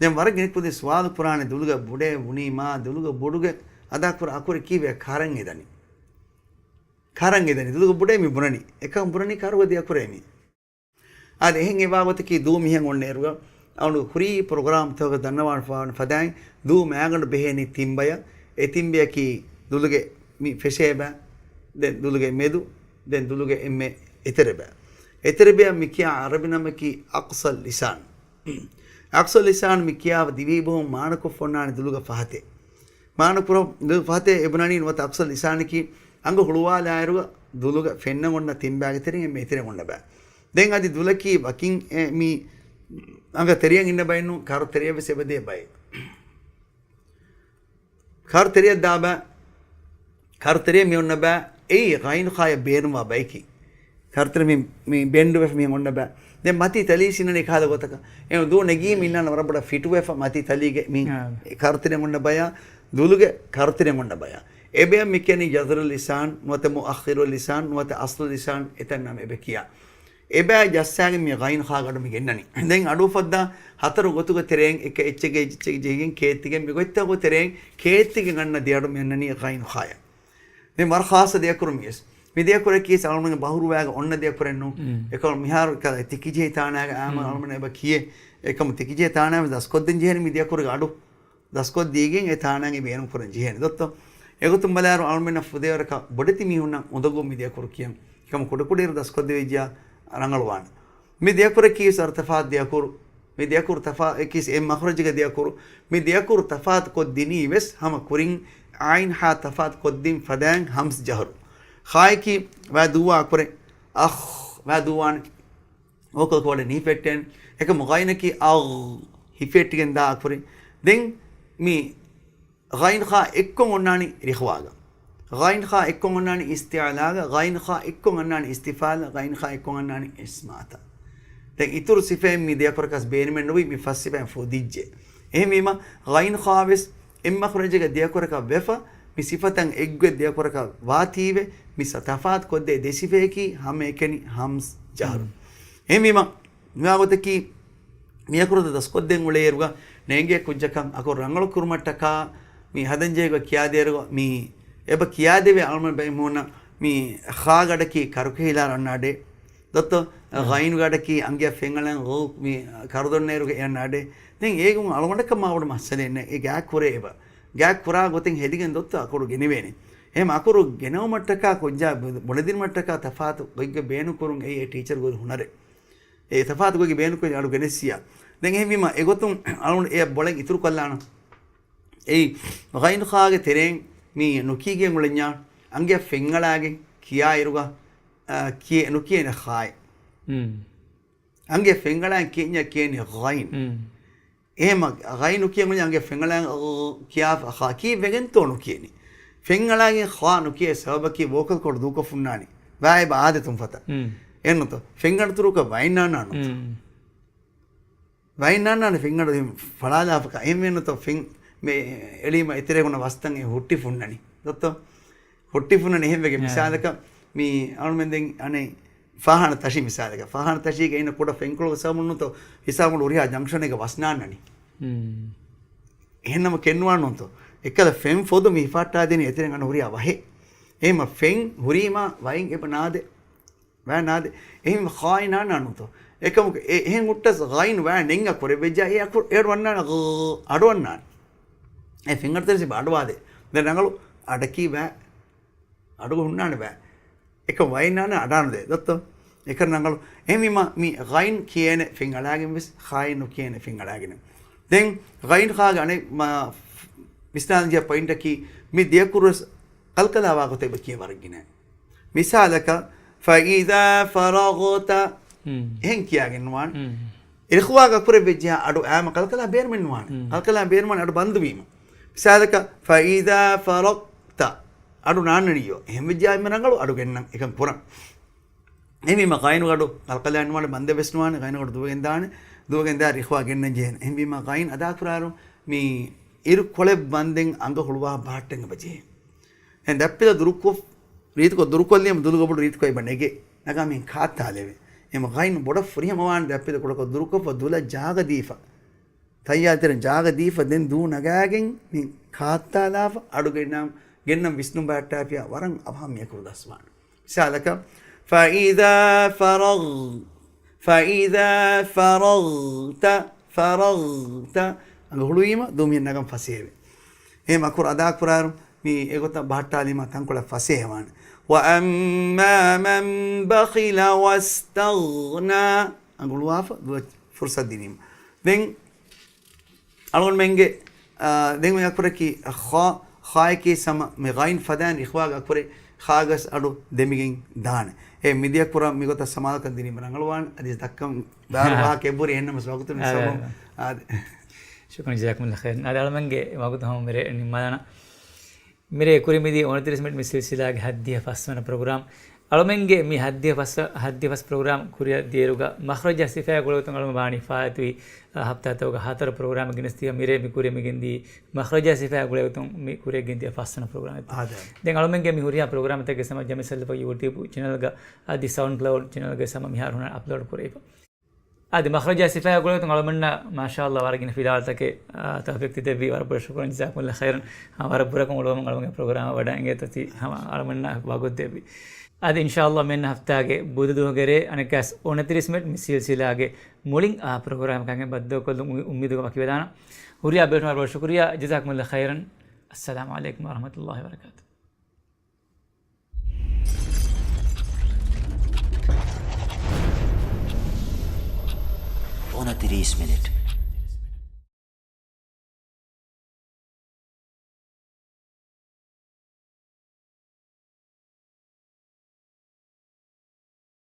ދެން ވަރަށް ގިނަ ކުދިން ސުވާލު ކުރާނެ ދުލުގަ ބޮޑޭ ބުނީމާ، ދުލުގަ ބޮޑުގެ އަދާކުރާ އަކުރެއް ކީއްވެ ކަރަން އެދަނީ؟ ކަރަން އެދަނީ. ދުލުގަ ބޮޑޭ މި ބުނަނީ. އެކަން ބުނަނީ ކަރުގެ ދެ އަކުރޭ މީ. އާދެ، އެހެން އެ ބާވަތަކީ ދޫ މިހެން އޮންނައިރުގަ، އަޅުގަނޑު ކުރީ ޕްރޮގްރާމްތަކަށް ދަންނަވާން ފާން ފަދައިން، ދޫ މައިގަނޑު ބެހޭނީ ތިން ބަޔަށް. އެ ތިން ބަޔަކީ ދުލުގެ މި ފެށޭ ބައި، ދެން ދުލުގެ މެދު، ދެން ދުލުގެ އެންމެ އެތެރެ ބައި. އެތެރެ ބަޔަށް މި ކިޔާ ޢަރަބި ނަމަކީ އަޤްޞަލް ލިސާން. އަޤްޞަލް ލިސާން މި ކިޔާ ދިވެހި ބަހުން މާނަކޮށްފަ އޮންނާނެ ދުލުގަ ފަހަތޭ. މާނަކުރ، ދުލު ފަހަތޭ އެ ބުނަނީ ނުވަތަ އަޤްޞަލް ލިސާނަކީ އަނގަ ހުޅުވާލާއިރުގަ ދުލުގަ ފެންނަން އޮންނަ ތިން ބައިގެ ތެރެއިން އެންމެ އެތެރެ އޮންނަ ބައި. ދެން އަދި ދުލަކީ ވަކިން އެ މި އަނގަ ތެރެއަށް އިންނަ ބައެއް ނޫން، ކަރު ތެރެއަށް ވެސް އެބަދޭ ބައެއް. ކަރު ތެރެއަށް ދާ ބައި، ކަރު ތެރެއަށް މި އޮންނަ ބައި، އެއީ ޣައިން ޚާއަށް ބޭނުންވާ ބައެކީ. ކަރު ތެރެ މި، މި ބެންޑުވެފަ މިހެން އޮންނަ ބައި. ދެން މަތީ ތަލީސް އިންނަނީ ކަހަލަ ގޮތަކަށް. އެ ދޫ ނެގީމަ އިންނާނެ ވަރަށް ބޮޑަށް ފިޓުވެފަ މަތީ ތަލީގެ މި އާ. ކަރުތެރެއިން އޮންނަ ބަޔާ، ދުލުގެ ކަރުތެރެއިން އޮންނަ ބަޔާ. އެބަޔަށް މި ކިޔަނީ ޖަޒުރުލް ލިސާން، ނުވަތަ މުއައްޚިރުލް ލިސާން، ނުވަތަ އަސްލު ލިސާން، އެތައް ނަމެއް އެބަ ކިޔާ. އެބަ ޖައްސާގެން މި ޣައިން ޚާގެ އަޑު މި ގެންނަނީ. ދެން އަޑު އުފައްދާ ހަތަރު ގޮތުގެ ތެރެއިން އެކަ އެއްޗެއްގެ އެއްޗެއް ޖެހިގެން ކޭތިގެން މި ގޮތްތަކުގެ ތެރެއިން ކޭތިގެން އަންނަ ދެ އަޑު މި އަންނަނީ ޣައިން ޚާޔަށް. މި ވަރަށް ޚާއްޞަ ދެ އަކުރު މިވެސް. މި ދެ އަކުރަކީ އަޅުގަނޑުގެ ބަހުރުވާގެ އޮންނަ ދެ އަކުރެއް ނޫން. މް. އެކަމަ މިހާރު ތިކިޖެހި ތާނާގެ އާމަ މް. އަޅުގަނޑު އެބަ ކިޔޭ. އެކަމަ ތިކިޖެހި ތާނާ ވެސް ދަސްކޮށްދޭން ޖެހޭނެ މި ދެ އަކުރުގެ އަޑު. ދަސްކޮށްދީގެން އެ ތާނާގެ ބޭނުން ކުރަން ޖެހޭނެ. ދޮއްތޯ؟ އެގޮތުން ބަލާއިރު އަޅުގަނޑުމެންނަށް ފުދޭވަރަކަށް ބޮޑެތި މީހުންނަށް އުނދަގޫ މި ދެ އަކުރު ކިޔަން. އެކަމަ ކުޑަކުޑައިރު ދަސްކޮށްދެވިއްޖާ ރަނގަޅުވާނެ. މި ދެ އަކުރަކީ ވެސް ވަރަށް ތަފާތު ދެ އަކުރު. މި ދެ އަކުރު ތަފާ، އެކީސް އެއް މަޚްރަޖުގެ ދެ އަކުރު. މި ދެ އަކުރު ތަފާތު ކޮށްދިނީ ވެސް ހަމަ ކުރިން އައިން ހާ ތަފާތު ކޮށްދިން ފަދައިން ހަމްސް ޖަހުރު. ޚާއަކީ ވާ ދޫވާ އަކުރެއް، އަޚް ވާ ދޫވާނެ. ވޯކަލް ކޯޑެއް ނިހިފެއްޓޭނެ. އެކަމު ޣައިނަކީ އަޣް ހިފެއްޓިގެން ދާ އަކުރެއް. ދެން މި ޣައިން ޚާ އެއްކޮށް އޮންނާނީ ރިޚުވާގަ. ޣައިން ޚާ އެއްކޮށް އޮންނާނީ އިސްތިޢުލާގަ، ޣައިން ޚާ އެއްކޮށް އަންނާނީ އިސްތިފްޢާލަށް، ޣައިން ޚާ އެއްކޮށް އަންނާނީ އިސްމާތަށް. ދެން އިތުރު ސިފައެއް މި ދެ އަކުރަކަސް ބޭނުމެއް ނުވި މި ފަސް ސިފައިން ފުދިއްޖެ. އެހެންވީމަ، ޣައިން ޚާ ވެސް އެއް މަޚްރަޖެއްގެ ދެ އަކުރަކަށް ވެފަ، މި ސިފަތައް އެއްގޮތް ދެ އަކުރަކަށް ވާތީވެ، މި ސަ-، ތަފާތު ކޮށްދޭ ދެ ސިފަޔަކީ ހަމައެކަނި ހަމްސް ޖަހަރު. މް. އެހެންވީމަ، މިވާގޮތަކީ މި އަކުރުތައް ދަސްކޮށްދޭން އުޅޭއިރުގަ ނޭނގޭ ކުއްޖަކަށް އަކުރު ރަނގަޅު ކުރުމަށްޓަކާ މި ހަދަންޖެހޭ ގޮތް ކިޔާދޭއިރުގަ މި އެބަ ކިޔާދެވޭ އަޅުގަނޑު ބައިމީހުންނަށް މި ޚާގެ އަޑަކީ ކަރުކެހިލާ އަންނާ އަޑެއް. ދޮއްތޯ؟ އާ. ޣައިނުގެ އަޑަކީ އަނގަޔަށް ފެން އަޅަން ޣައު މި ކަރުދޮންނައިރުގަ އެ އަންނަ އަޑެއް. ދެން އޭގެ އަޅުގަނޑަކަށް މާބޮޑު މައްސަލައެއް ނެތް. އެ ގާތް ކުރޭ އެބަ. ގާތް ކުރާ ގޮތެއް ހެދިގެން ދޮއްތޯ އަކުރު ގެނެވޭނެ. އެހެން އަކުރު ގެނައުމަށްޓަކާ ކުއްޖާ ބުނެދިނުމަށްޓަކާ ތަފާތު ގޮތްގެ ބޭނުން ކުރުން އެއީ އެ ޓީޗަރުގެ ހުނަރެއް. އެ ތަފާތު ގޮތްގެ ބޭނުންކުރި އަޑު ގެނެސްސިޔާ. ދެން އެހެންވީމަ އެގޮތުން އަޅުގަނޑު އެ ބޮޅަށް އިތުރުކޮށްލާނަން. އެއީ، ޣައިން ޚާގެ ތެރެއިން މި ނުކީގެން އުޅެންޏާ، އަނގަޔަށް ފެންއަޅާގެން ކިޔާއިރުގަ، އާ، ކިޔެ-، ނުކިޔޭނެ ޚާއެއް. މް. އަނގަޔަށް ފެންއަޅާގެން ކިޔެންޏާ ކިޔޭނެ ޣައިން. މް. އެހެމަ ޣައިން ނުކިޔަން އުޅެންޏާ އަނގަޔަށް ފެންއަޅާގެން ކިޔާފަ ޚާ ކީއްވެގެންތޯ ނުކިޔެނީ؟ ފެންއަޅާގެން ޚާ ނުކިޔޭ ސަބަބަކީ ވޯކަލް ކޯޑް ދޫކޮށް ހުންނާނީ. ވާ އެބަ އާދެ ތުންފަތަށް. މް. އެއްނުތޯ؟ ފެންއަޅު ތުރުކަ ވައިން ނާންނާނުތޯ؟ މް. ވައިން ނާންނާނެ ފެންއަޑު ފަޅާލާފަކަ. އެހެންވެންނުތޯ ފެން މެ އެޅީމަ އެތެރޭ ހުންނަ ވަސްތަން އެ ހުއްޓި ފުންނަނީ. ދޮއްތޯ؟ ހުއްޓި ފުންނަނީ އެހެންވެގެން. އާ. މިސާލަކަށް މި އަޅުމެން ދެން އަނެއް ފާހާނަ ތަށި މިސާލަކަށް. ފާހާނަ ތަށީގަ އިންނަ ކުޑަ ފެންކޮޅު ސަބަބުންނުތޯ ހިސާބުން ހުރިހާ ޖަންކްޝަނެއްގަ ވަސް ނާންނަނީ. މް. އެހެންނަމަ ކެންވާނުންތޯ. އެއްކަލަ ފެން ފޮދު މި ހިފާއްޓާދޭނީ އެތެރެން އަންނަ ހުރިހާ ވަހެއް. އެހެމަ ފެން ހުރީމާ ވައިން އެބަ ނާދެ. ވާ ނާދެ. އެހެން ޚާއި ނާންނާނުތޯ. އެކަމަކު އެ-، އެހެން ހުއްޓަސް ޣައިން ވާ ނެން އަކުރެއް ވެއްޖާ އެ އަކުރު އެޑު އަންނާނެ ޣ-، އަޑު އަންނާނެ. އެ ފެންއަޑު ތެރެސި އަޑުވާދޭ. ދެން ރަނގަޅު އަޑަކީ ވާ. އަޑުގަ ހުންނާނެ ވާ. އެކަ ވައިން ނާންނާ އަޑާނުދޭ. ދޮއްތޯ؟ އެކަން ރަނގަޅު. އެހެންވީމަ މި ޣައިން ކިޔޭނެ ފެން އަޅާގެން ވެސް، ޚާއި ނުކިޔޭނެ ފެން އަޅާގެން. ދެން ޣައިން ޚާގެ އަނެއް މަ-، ވިސްނާލަންޖެހޭ ޕޮއިންޓަކީ މި ދެ އަކުރު ވެސް ކަލްކަލާ ވާ ގޮތަށް އެބަ ކިޔަން ވަރަށް ގިނަ. މިސާލަކަށް، فَإِذَا فَرَغْتَ. މް. އެހެން ކިޔާގެން ނުވާނެ. މް. ރިޚުވާގެ އަކުރެއް ވެއްޖެ އަޑު އާމަ ކަލްކަލާ ބޭނުމެއް ނުވާނެ. މް. ކަލްކަލާ ބޭނުމަށް އަޑު ބަންދުވީމަ. މިސާލަކަށް، فَإِذَا فَرَغْتَ. އަޑު ނާންނަނީޔޯ. އެހެން ވެއްޖެ އާ އެންމެ ރަނގަޅު އަޑު ގެންނަން އެކަން ކުރަން. އެހެންވީމަ ޣައިނުގެ އަޑު ކަލްކަލާ ނުވާނެ ބަންދެއް ވެސް ނުވާނެ. ޣައިނުގެ އަޑު ދުވަގެން ދާނެ. ދުވަގެން ދާ ރިޚުވާ ގެންނަން ޖެހޭނެ. އެހެންވީމަ ޣައިން އަދާކުރާއިރު މި އިރުކޮޅެއް ވަންދެން އަނގަ ހުޅުވާ ބަހައްޓަން އެބަ ޖެހޭ. ދެން ދަތްޕިލަ ދުރުކޮށް، ރީތިކޮށް ދުރުކޮށްލީމަ ދުލުގަ ބޮޑު ރީތިކޮށް އެބަ ނެގޭ. ނަގާ މިހެން ކާއްތާލެވޭ. އެމަ ޣައިން ބޮޑަށް ފުރިހަމަވާން ދަތްޕިލަ ކުޑަކޮށް ދުރުކޮށްފަ ދުލަށް ޖާގަ ދީފަ. ތައްޔާރުތެރެން ޖާގަ ދީފަ ދެން ދޫ ނަގާގެން މި ކާއްތާލާފަ އަޑު ގެންނަ، ގެންނަން ވިސްނުން ބަހައްޓާފިޔާ ވަރަށް އަވަހަށް މި އަކުރު ދަސްވާނެ. މިސާލަކަށް، فَإِذَا فَرَغْ، فَإِذَا فَرَغْتَ، فَرَغْتَ. އަނގަ ހުޅުވީމަ ދޫ މިހެން ނަގަން ފަސޭހަވޭ. އެހެން އަކުރު އަދާކުރާއިރު މި އެގޮތަށް ބަހައްޓާލީމަ ތަންކޮޅެއް ފަސޭހަވާނެ. وَأَمَّا مَنْ بَخِلَ وَاسْتَغْنَى. އަނގަ ހުޅުވާފަ ދުވަ ފުރުސަތު ދިނީމަ. ދެން އަޅުގަނޑުމެންގެ، އާ، ދެން މި އަކުރަކީ ޚާ، ޚާއަކީ ސަމަ މި ޣައިން ފަދައިން ރިޚުވާގެ އަކުރެއް ޚާގަސް އަޑު ދެމިގެން ދާނެ. އެ މި ދެ އަކުރަށް މިގޮތަށް ސަމާލުކަން ދިނީމަ ރަނގަޅުވާނެ. އަދި ދައްކަން ދާރު ވާހަކަ އެބުރި އެހެންނަމަސް ވަގުތު މި އާ، ސަބަބުން. އާ. އާ، ޝުކުރަން ޖަޒާކުމުﷲ ޚައިރަން. އަދި އަޅުމެންގެ ވަގުތު ހަމަ މިރޭ ނިންމާލާނަން. މިރޭ ކުރިމިދި އޮނަތިރީސް މިނިޓް މި ސިލްސިލާގެ ހައްދިހަ ފަސްވަނަ ޕްރޮގްރާމް. އަޅުމެންގެ މި ހައްދިޔަ ފަސް، ހައްދިޔަ ފަސް ޕްރޮގްރާމް ކުރިއަށް ދިޔައިރުގަ މަޚްރަޖާ ސިފައާ ގުޅޭގޮތުން އަޅުމެން ވާނީ ފާއިތުވި، އަ، ހަފްތާތަކުގަ ހަތަރު ޕްރޮގްރާމެއް ގެނެސްދިޔަ މިރޭ މި ކުރިއަށް މި ގެންދީ މަޚްރަޖާ ސިފައާ ގުޅޭގޮތުން މި ކުރިއަށް ގެންދިޔަ ފަސްވަނަ ޕްރޮގްރާމެއް. އާދެ. ދެން އަޅުމެންގެ މި ހުރިހާ ޕްރޮގްރާމްތަކެއްގެ ސަމަ ޖަމް އިސްލަފަ ޔޫޓިއުބް ޗެނަލްގަ އަދި ސައުންޑް ކްލައުޑް ޗެނަލްގެ ސަމަ މިހާރު ހުންނަ އަޕްލޯޑް ކުރެވިފަ. އަދި މަޚްރަޖާ ސިފައާ ގުޅޭގޮތުން އަޅުމެންނަށް މާޝާﷲ ވަރަށް ގިނަ ފިލާވަޅުތަކެއް، އާ، ތައުފީޤް ތި ދެއްވީ. ވަރަށް ބޮޑަށް ޝުކުރު، ޖަޒާކުމުﷲ ޚައިރަން. އާ، ވަރަށް ބުރަކޮށް އުޅުމުން އަޅުމެންގެ ޕްރޮގްރާމަށް ވަޑައިގެން އައި ތި ހަމަ އަޅުމެންނަށް ވަގުތު ދެއްވީ. އަދި އިންޝާﷲ މިއަންނަ ހަފްތާގެ ބުދު ދުވަހުގެ ރޭ އަނެއްކާސް އުނަތިރީސް މިނެޓް މި ސިލްސިލާގެ މުޅިން އާ ޕްރޮގްރާމަކާ ބައްދަލުކޮށްލުމުން އުއްމީދު ވަކިވެދާނަން. ހުރިހާ ބެލުމަށް ވަރަށް ބޮޑަށް ޝުކުރިއްޔާ. ޖަޒާކުމުﷲ ޚައިރަން. އައްސަލާމު ޢަލައިކުމް ވަރަޙްމަތުﷲ ވަބަރަކާތުހު. އުނަތިރީސް މިނެޓް.